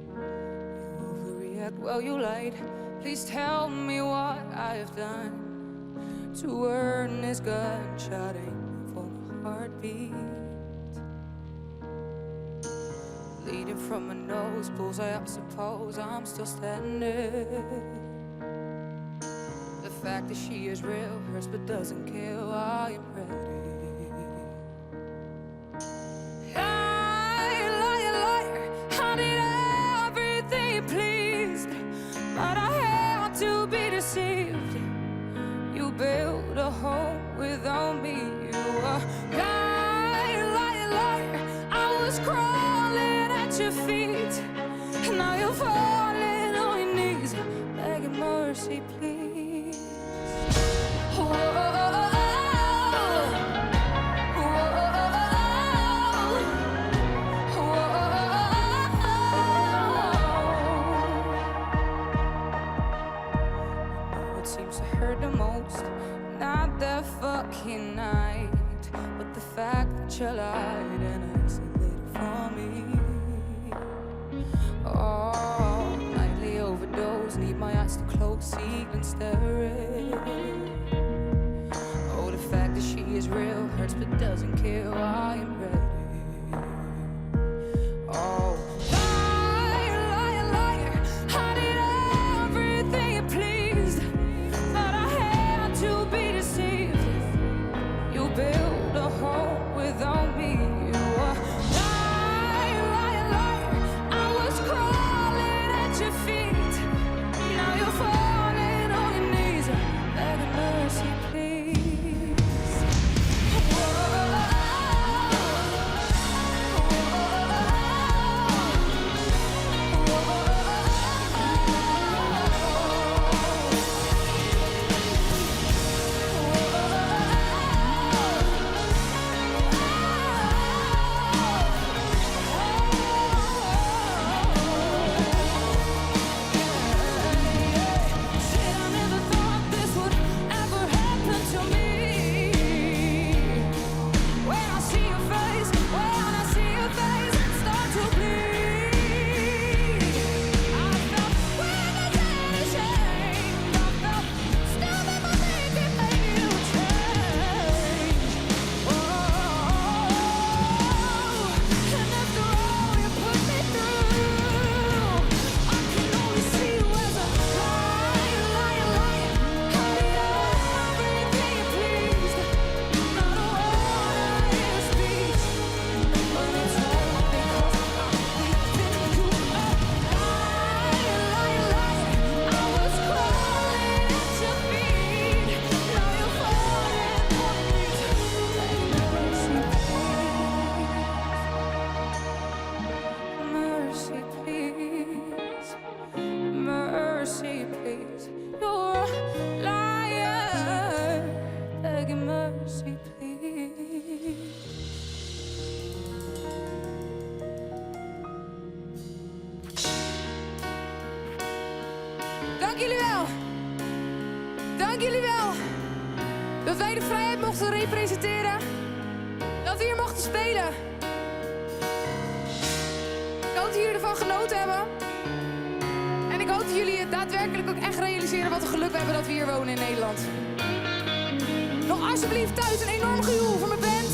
You overreact. Well, you lied. Please tell me what I have done to earn this gunshot aiming for my heartbeat. Bleeding from my nose, bullseye, I suppose I'm still standing. The fact that she is real hurts but doesn't kill. I am ready. I liar, liar, I did everything pleased, but I had to be deceived. You built a home without me. You were liar, liar, liar. I was crawling at your feet, and now you're falling on your knees, begging mercy, please. Whoa, whoa, It seems to hurt the most, not that fucking night, but the fact that you lied and isolated from me. Oh, nightly overdose, need my eyes to close, ceiling staring. Oh, the fact that she is real hurts but doesn't kill. I am ready. Oh, liar, liar, liar. I did everything you pleased, but I had to be deceived. You built a home without me. You were liar, liar, liar. I was crawling at your feet. Now you're falling on your knees, begging mercy, please. Whoa, Shit, I never thought this would ever happen to me. When I see your face, when I see your face, I start to bleed. I felt weakness and ashamed. I felt stupid for thinking maybe you would change. Oh, and after all you put me through, I can only see you as a liar, liar, liar. I did everything you pleased. Not a word I hear speech, but it's all because I'm leaving you a liar, liar, liar. I was crawling at your feet. Now you're falling on your knees. Mercy, please. Mercy, please. Mercy, please. You're a liar. Begging mercy, please. Dank jullie wel. Dank jullie wel. Dat wij de vrijheid mochten representeren. Dat we hier mochten spelen. Ik hoop dat jullie ervan genoten hebben. En ik hoop dat jullie het daadwerkelijk ook echt realiseren wat een geluk we hebben dat we hier wonen in Nederland. Nog alsjeblieft thuis een enorm gejoel voor mijn band.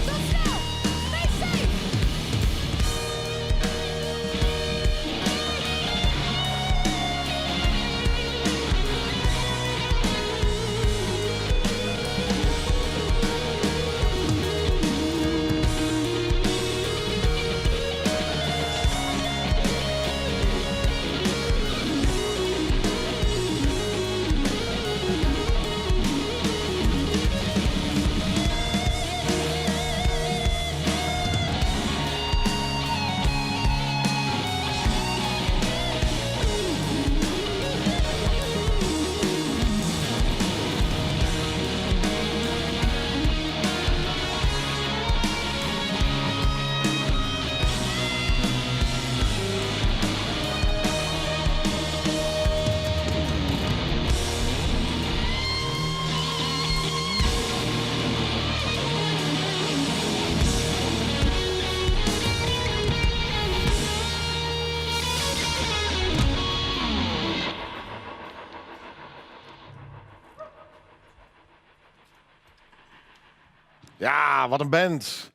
Tot snel! Stay safe! Ja, wat in band.